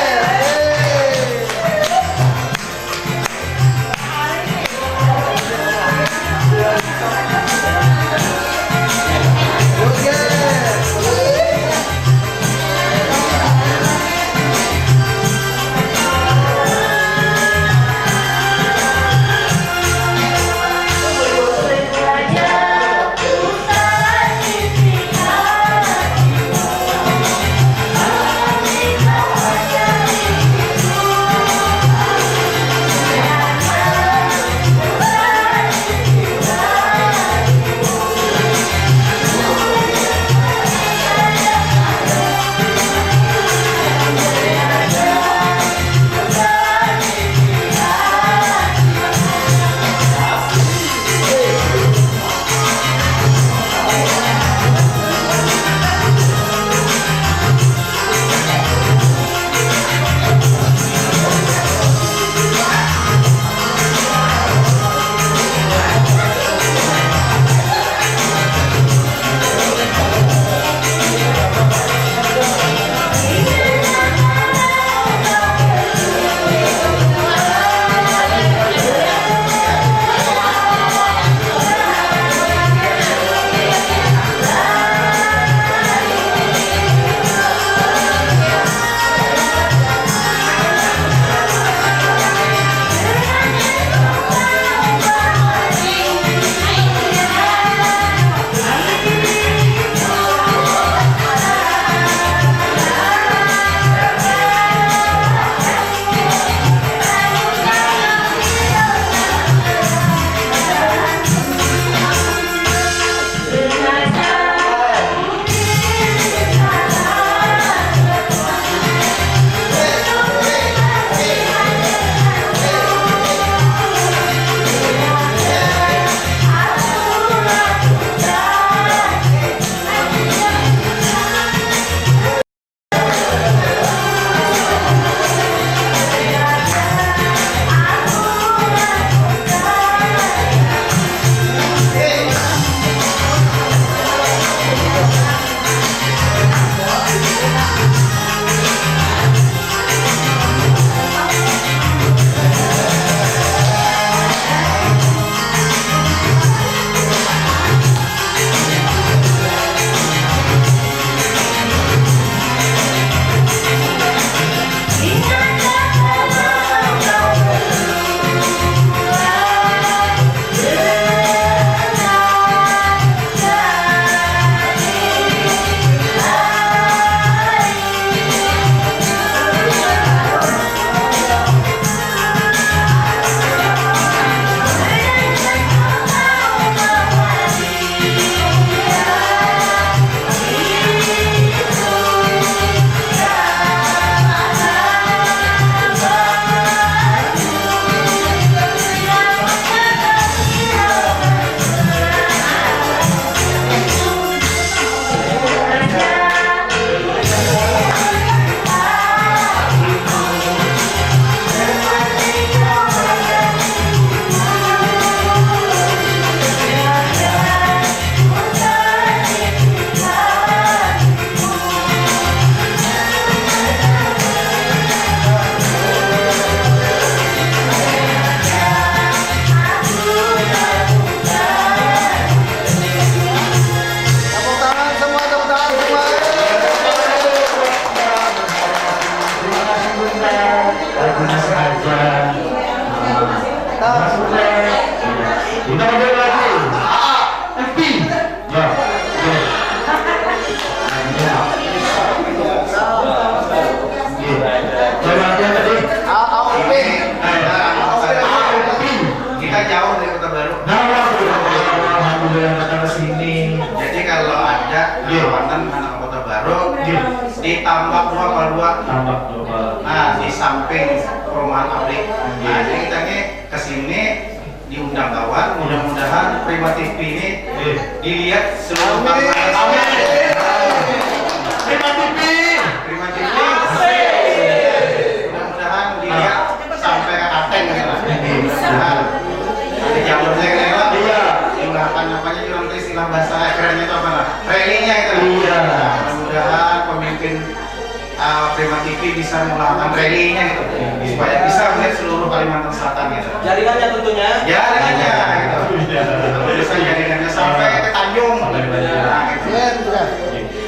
Ya, kawanan anak Kota Baru. Di tambak dua puluh dua. Tambak dua puluh dua. Nah, di samping perumahan pabrik. Nah, jadi kita ini ke sini diundang kawan, mudah-mudahan Prima T V ini dilihat seluruh Amin. Amin. Prima T V. Prima T V. Mudah-mudahan dilihat sampai ke Kateng gitu lah. Mudah-mudahan ada jalurnya gitu ya. Iya. Diulahkan apanya juga nanti istilah bahasa kerennya itu apa lah? Rally-nya gitu lah. Iya. Mudah-mudahan pemimpin uh, Prima T V bisa melakukan rally-nya gitu. Supaya bisa melihat seluruh Kalimantan Selatan gitu. Jaringannya tentunya. Jaringannya gitu. Bisa jaringannya sampai ke Tanjung. Nah, gitu.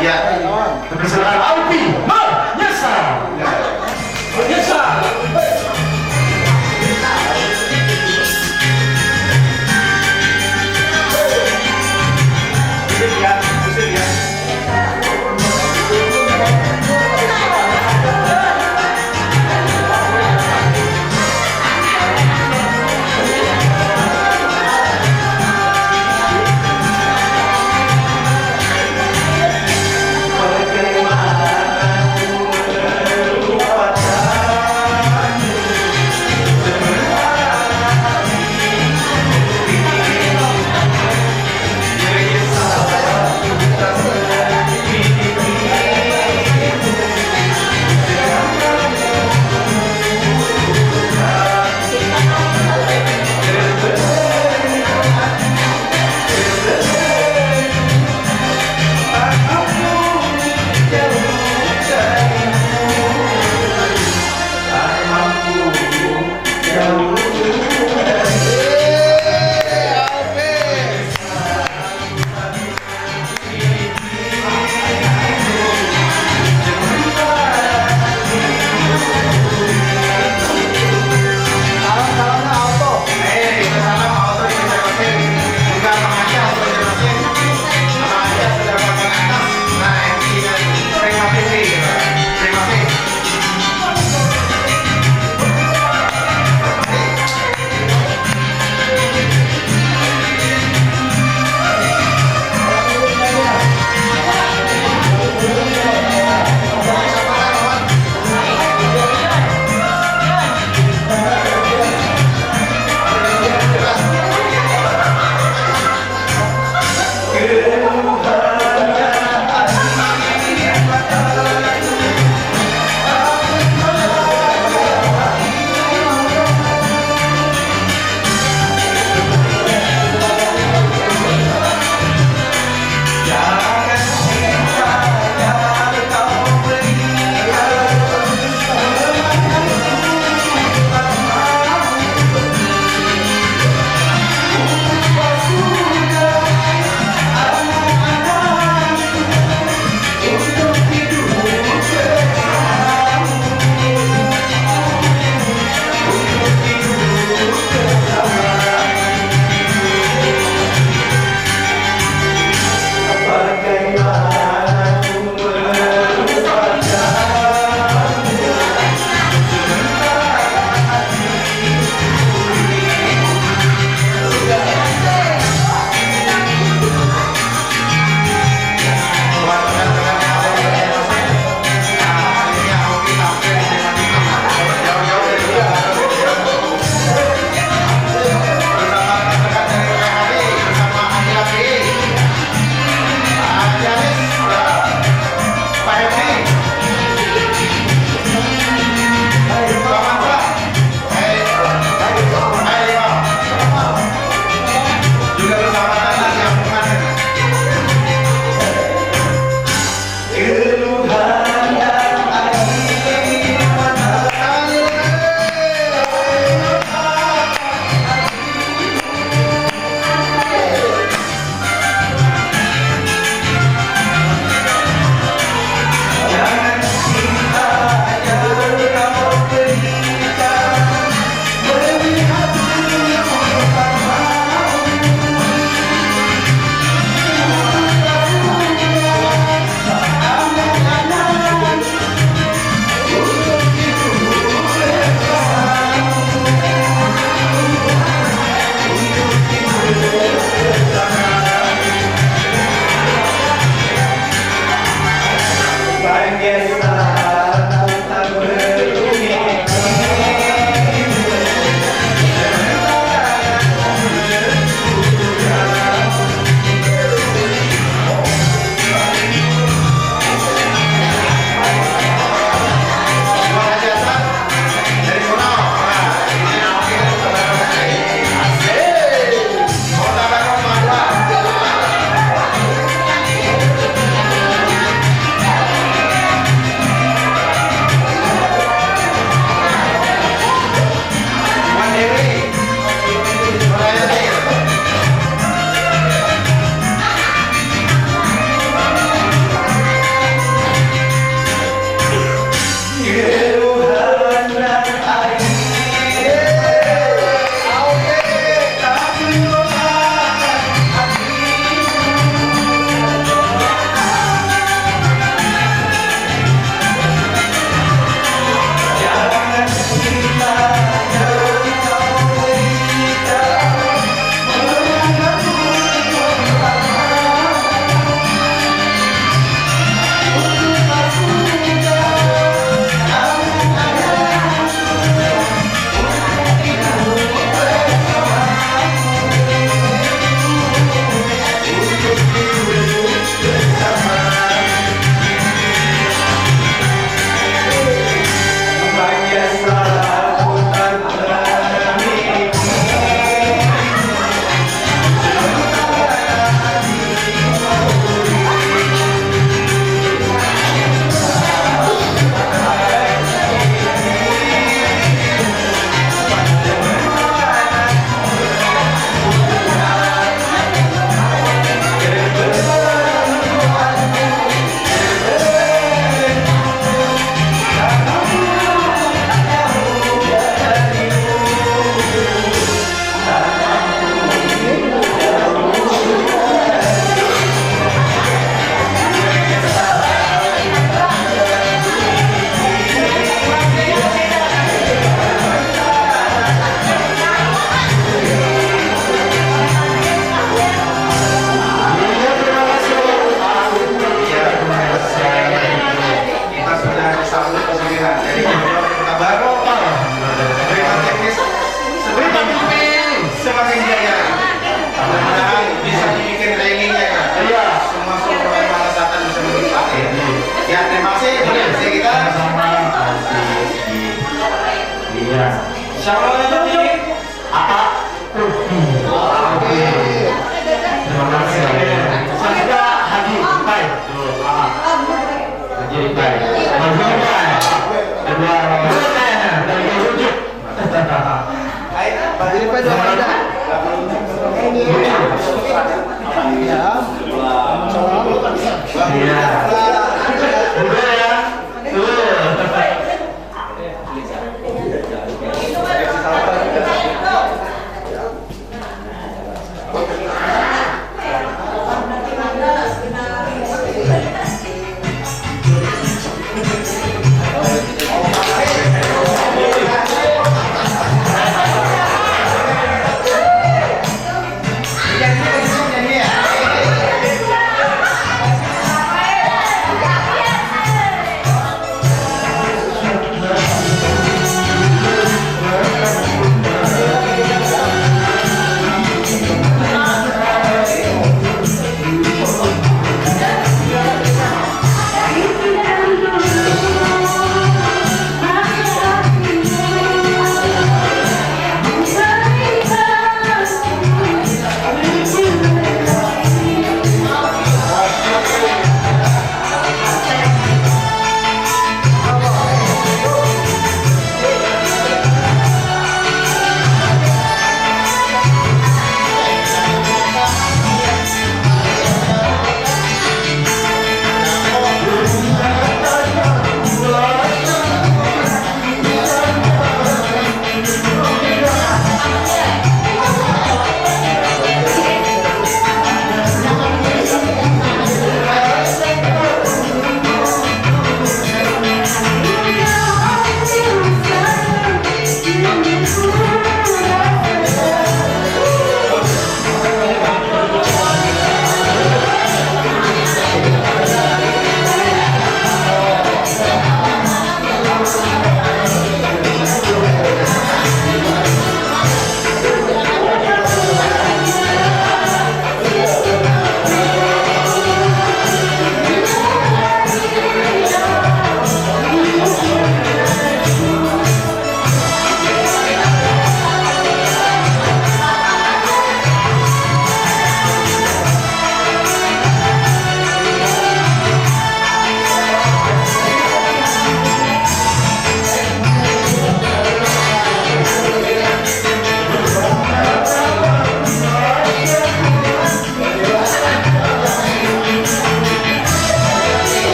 Ya. Persilakan Alpi menyesal. Menyesal. Musik ya, musik ya.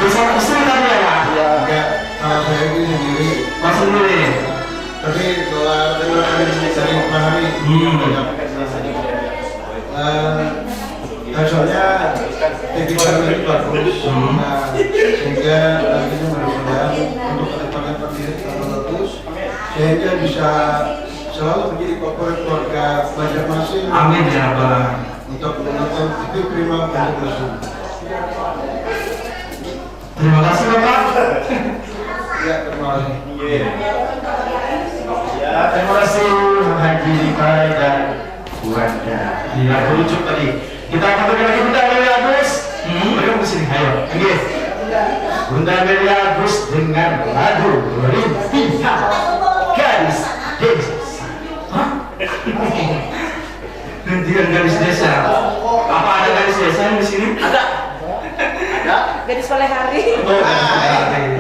Bersama istri tadi ya, Pak? Enggak, kalau saya ini sendiri. Pas sendiri. Tapi doa dari Pak Hari Hmm. banyak. Eh, soalnya T V kami ini bagus, Hmm. nah, sehingga nantinya mudah-mudahan untuk kedepannya pendiri tambah bagus, sehingga bisa selalu menjadi favorit keluarga Banjarmasin Amin ya rabbal alamin. Untuk menonton T V Prima Banjarmasin. Terima kasih Bapak. Ya, terima kasih. Ya, terima kasih Haji Rifai dan Wanda. Iya, kerucut tadi. Kita tampilkan lagi Bunda Amelia Agus. Hmm, mereka ke sini, ayo. Oke. Bunda Amelia Agus dengan lagu Rintihan Gadis Desa. Hah? Rintihan Gadis Desa. Apa ada gadis desa di sini? Ada. Gadis Soleh Hari. Oh,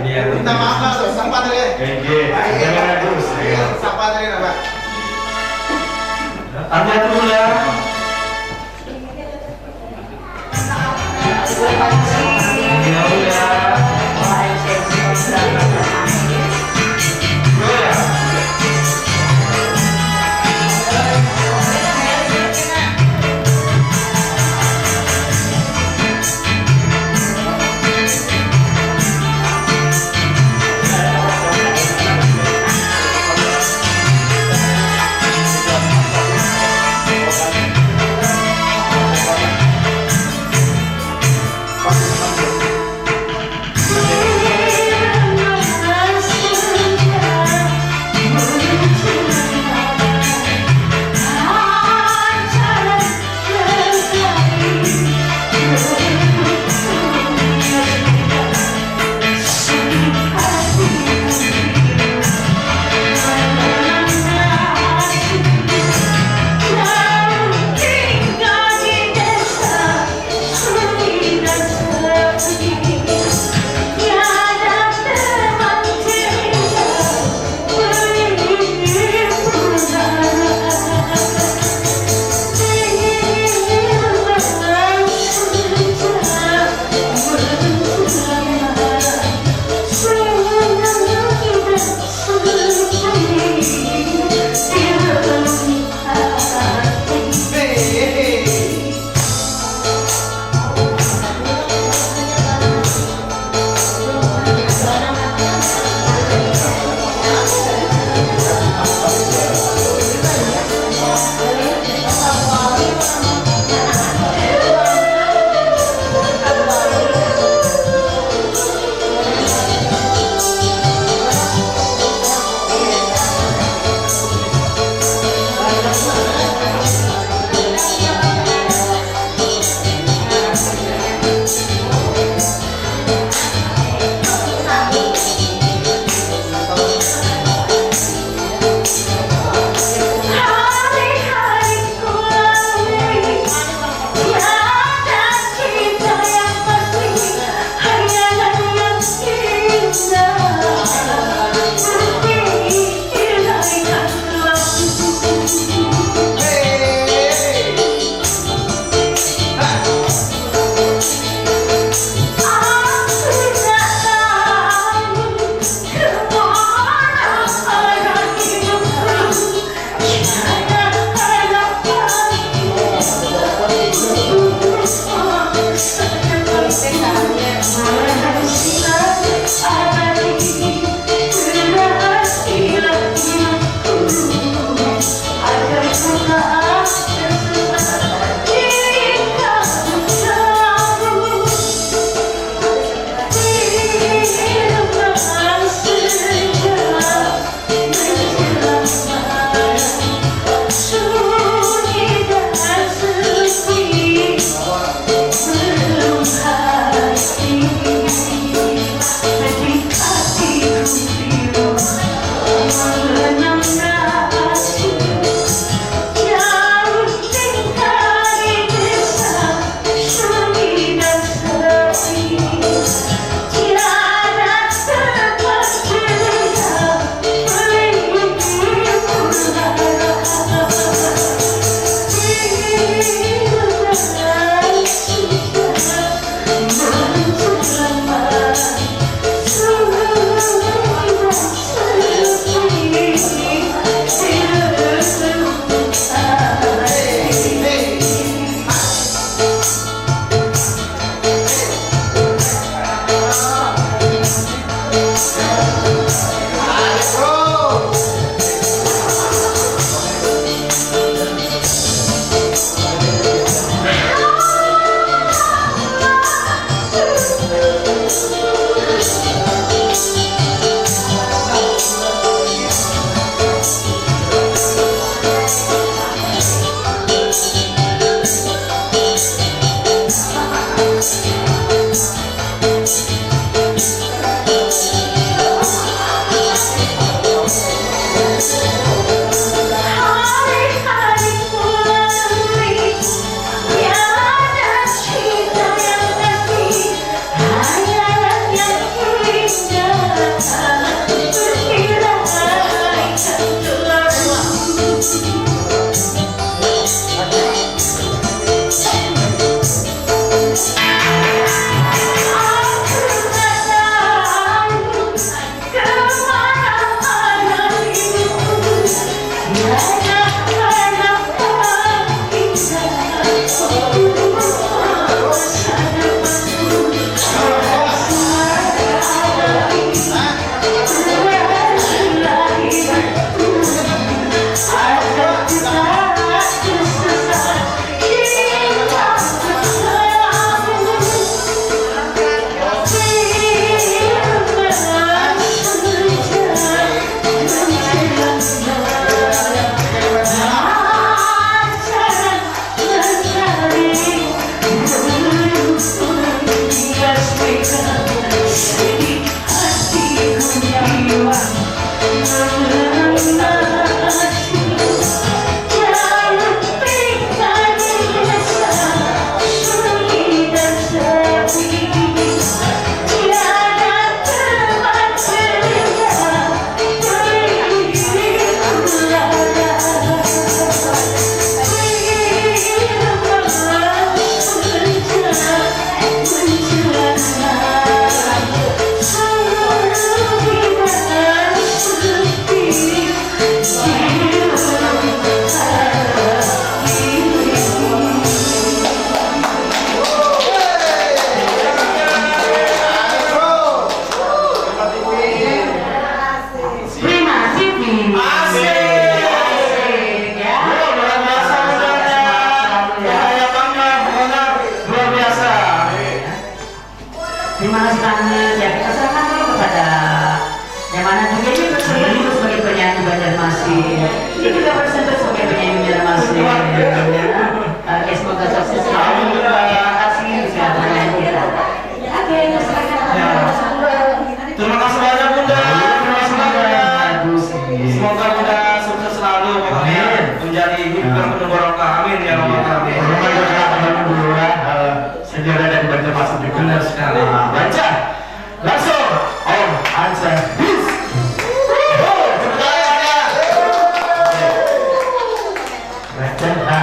iya. Minta maaf lah, terus sapa tadi? Oke, Amelia Agus. Ayo. Sapa tadi nama? Tanya dulu ya. Ya udah. Ya. Terima kasih. Asik. Asik, ya. Luar biasa, Bunda. Luar biasa. Terima kasih banget, ya. Kita serahkan dulu kepada yang mana juga ini bersedia sebagai penyanyi Banjarmasin. Ini juga bersedia sebagai penyanyi Banjarmasin. Ya. Oke, semoga sukses selalu. Terima kasih juga penyanyi kita. Oke, kita serahkan kepada Bunda. Terima kasih banyak, Bunda. Terima kasih banyak. Semoga Bunda sukses selalu, pokoknya. Amin. Menjadi hidup yang penuh barokah. Amin, ya Rabbal Alamin. Terima kasih banyak, Bunda. Segera dari Banjarmasin juga. Benar sekali. Nah, baca. Langsung. Om Ansa. Bis. Oh, tepuk tangan, ya. Receh, ha.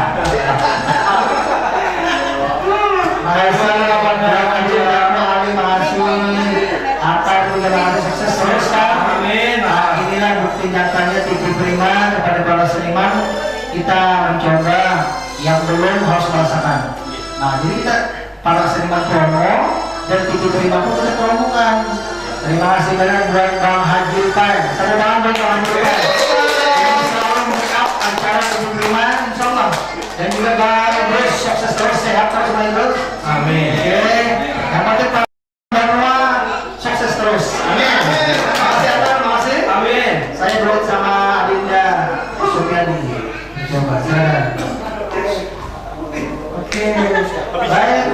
Makasih, Bapak Guru, Aji Rama, Ali Mahasiswi, Atta, Bunda Mahasiswi, sukses terus, Kak. Amin. Nah, inilah bukti nyatanya T V Prima kepada para seniman. Kita mencoba, yang belum harus merasakan. Nah, jadi kita para seniman promo dan T V Prima pun kita promokan. Terima kasih banyak buat Bang Haji Pai. Tepuk tangan buat Bang Haji Pai yang selalu make up acara T V Prima, insya Allah. Dan juga Bang Idrus, sukses terus, sehat terus, Bang Idrus. Amin. Oke, yang penting Bang semua sukses terus. Amin. Makasih, Abang. Makasih. Amin. Saya dulu sama Adinda Supiadi. Coba, silakan. Oke, baik.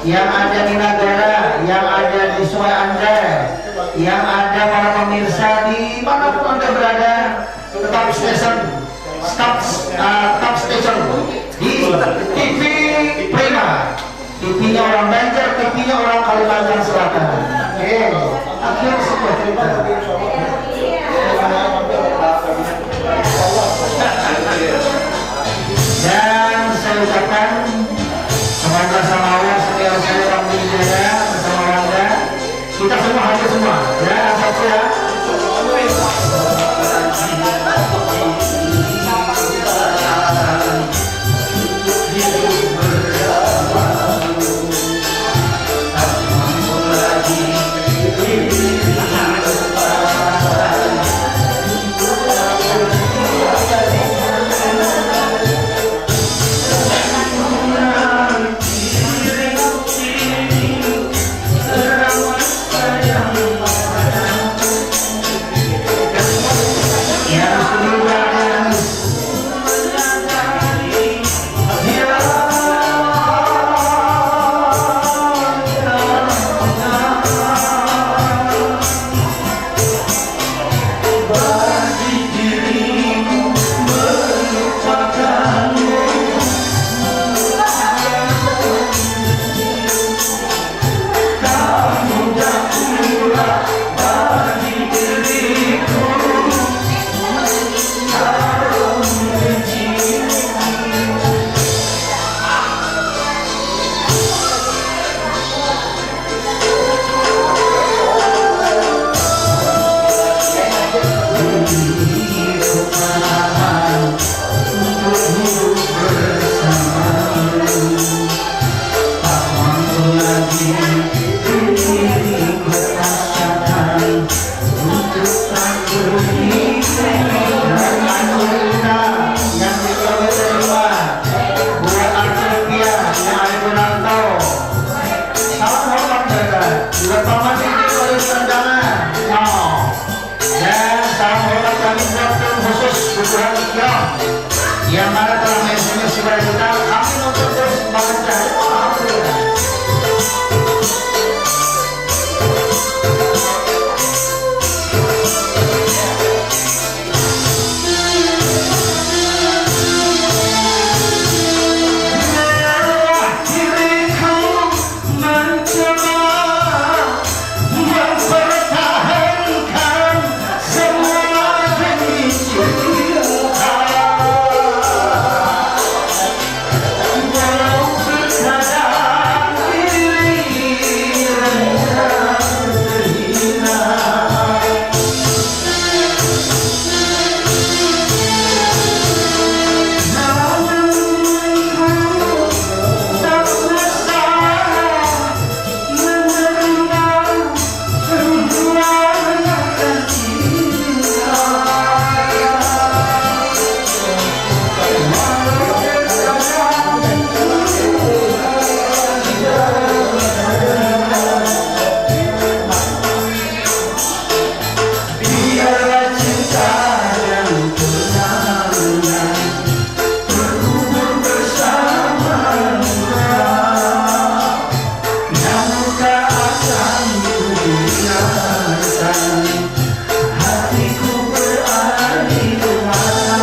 Yang ada di Nagara, yang ada di Sungai Andai, yang ada para pemirsa di manapun Anda berada, tetap stay tune, tetap, uh, tetap stay tune di T V Prima, T V-nya orang Banjar, T V-nya orang Kalimantan Selatan. Oke, akhir sebuah cerita. Dan saya ucapkan semoga sama Allah senior saya Bang Wijaya bersama Wanda, kita semua hadir semua, ya, satu ya. Buat Arcovia yang ada di rantau. Salam hormat, Bapak. Buat Paman Diki, Wali Kandangan. Nyaw. Dan salam hormat kami buat tim khusus Bubuhan Kiong yang mana telah mengirimkan surat kita. Kami nuntut terus membaca. Alhamdulillah. Akan kubiarkan hatiku berair mata.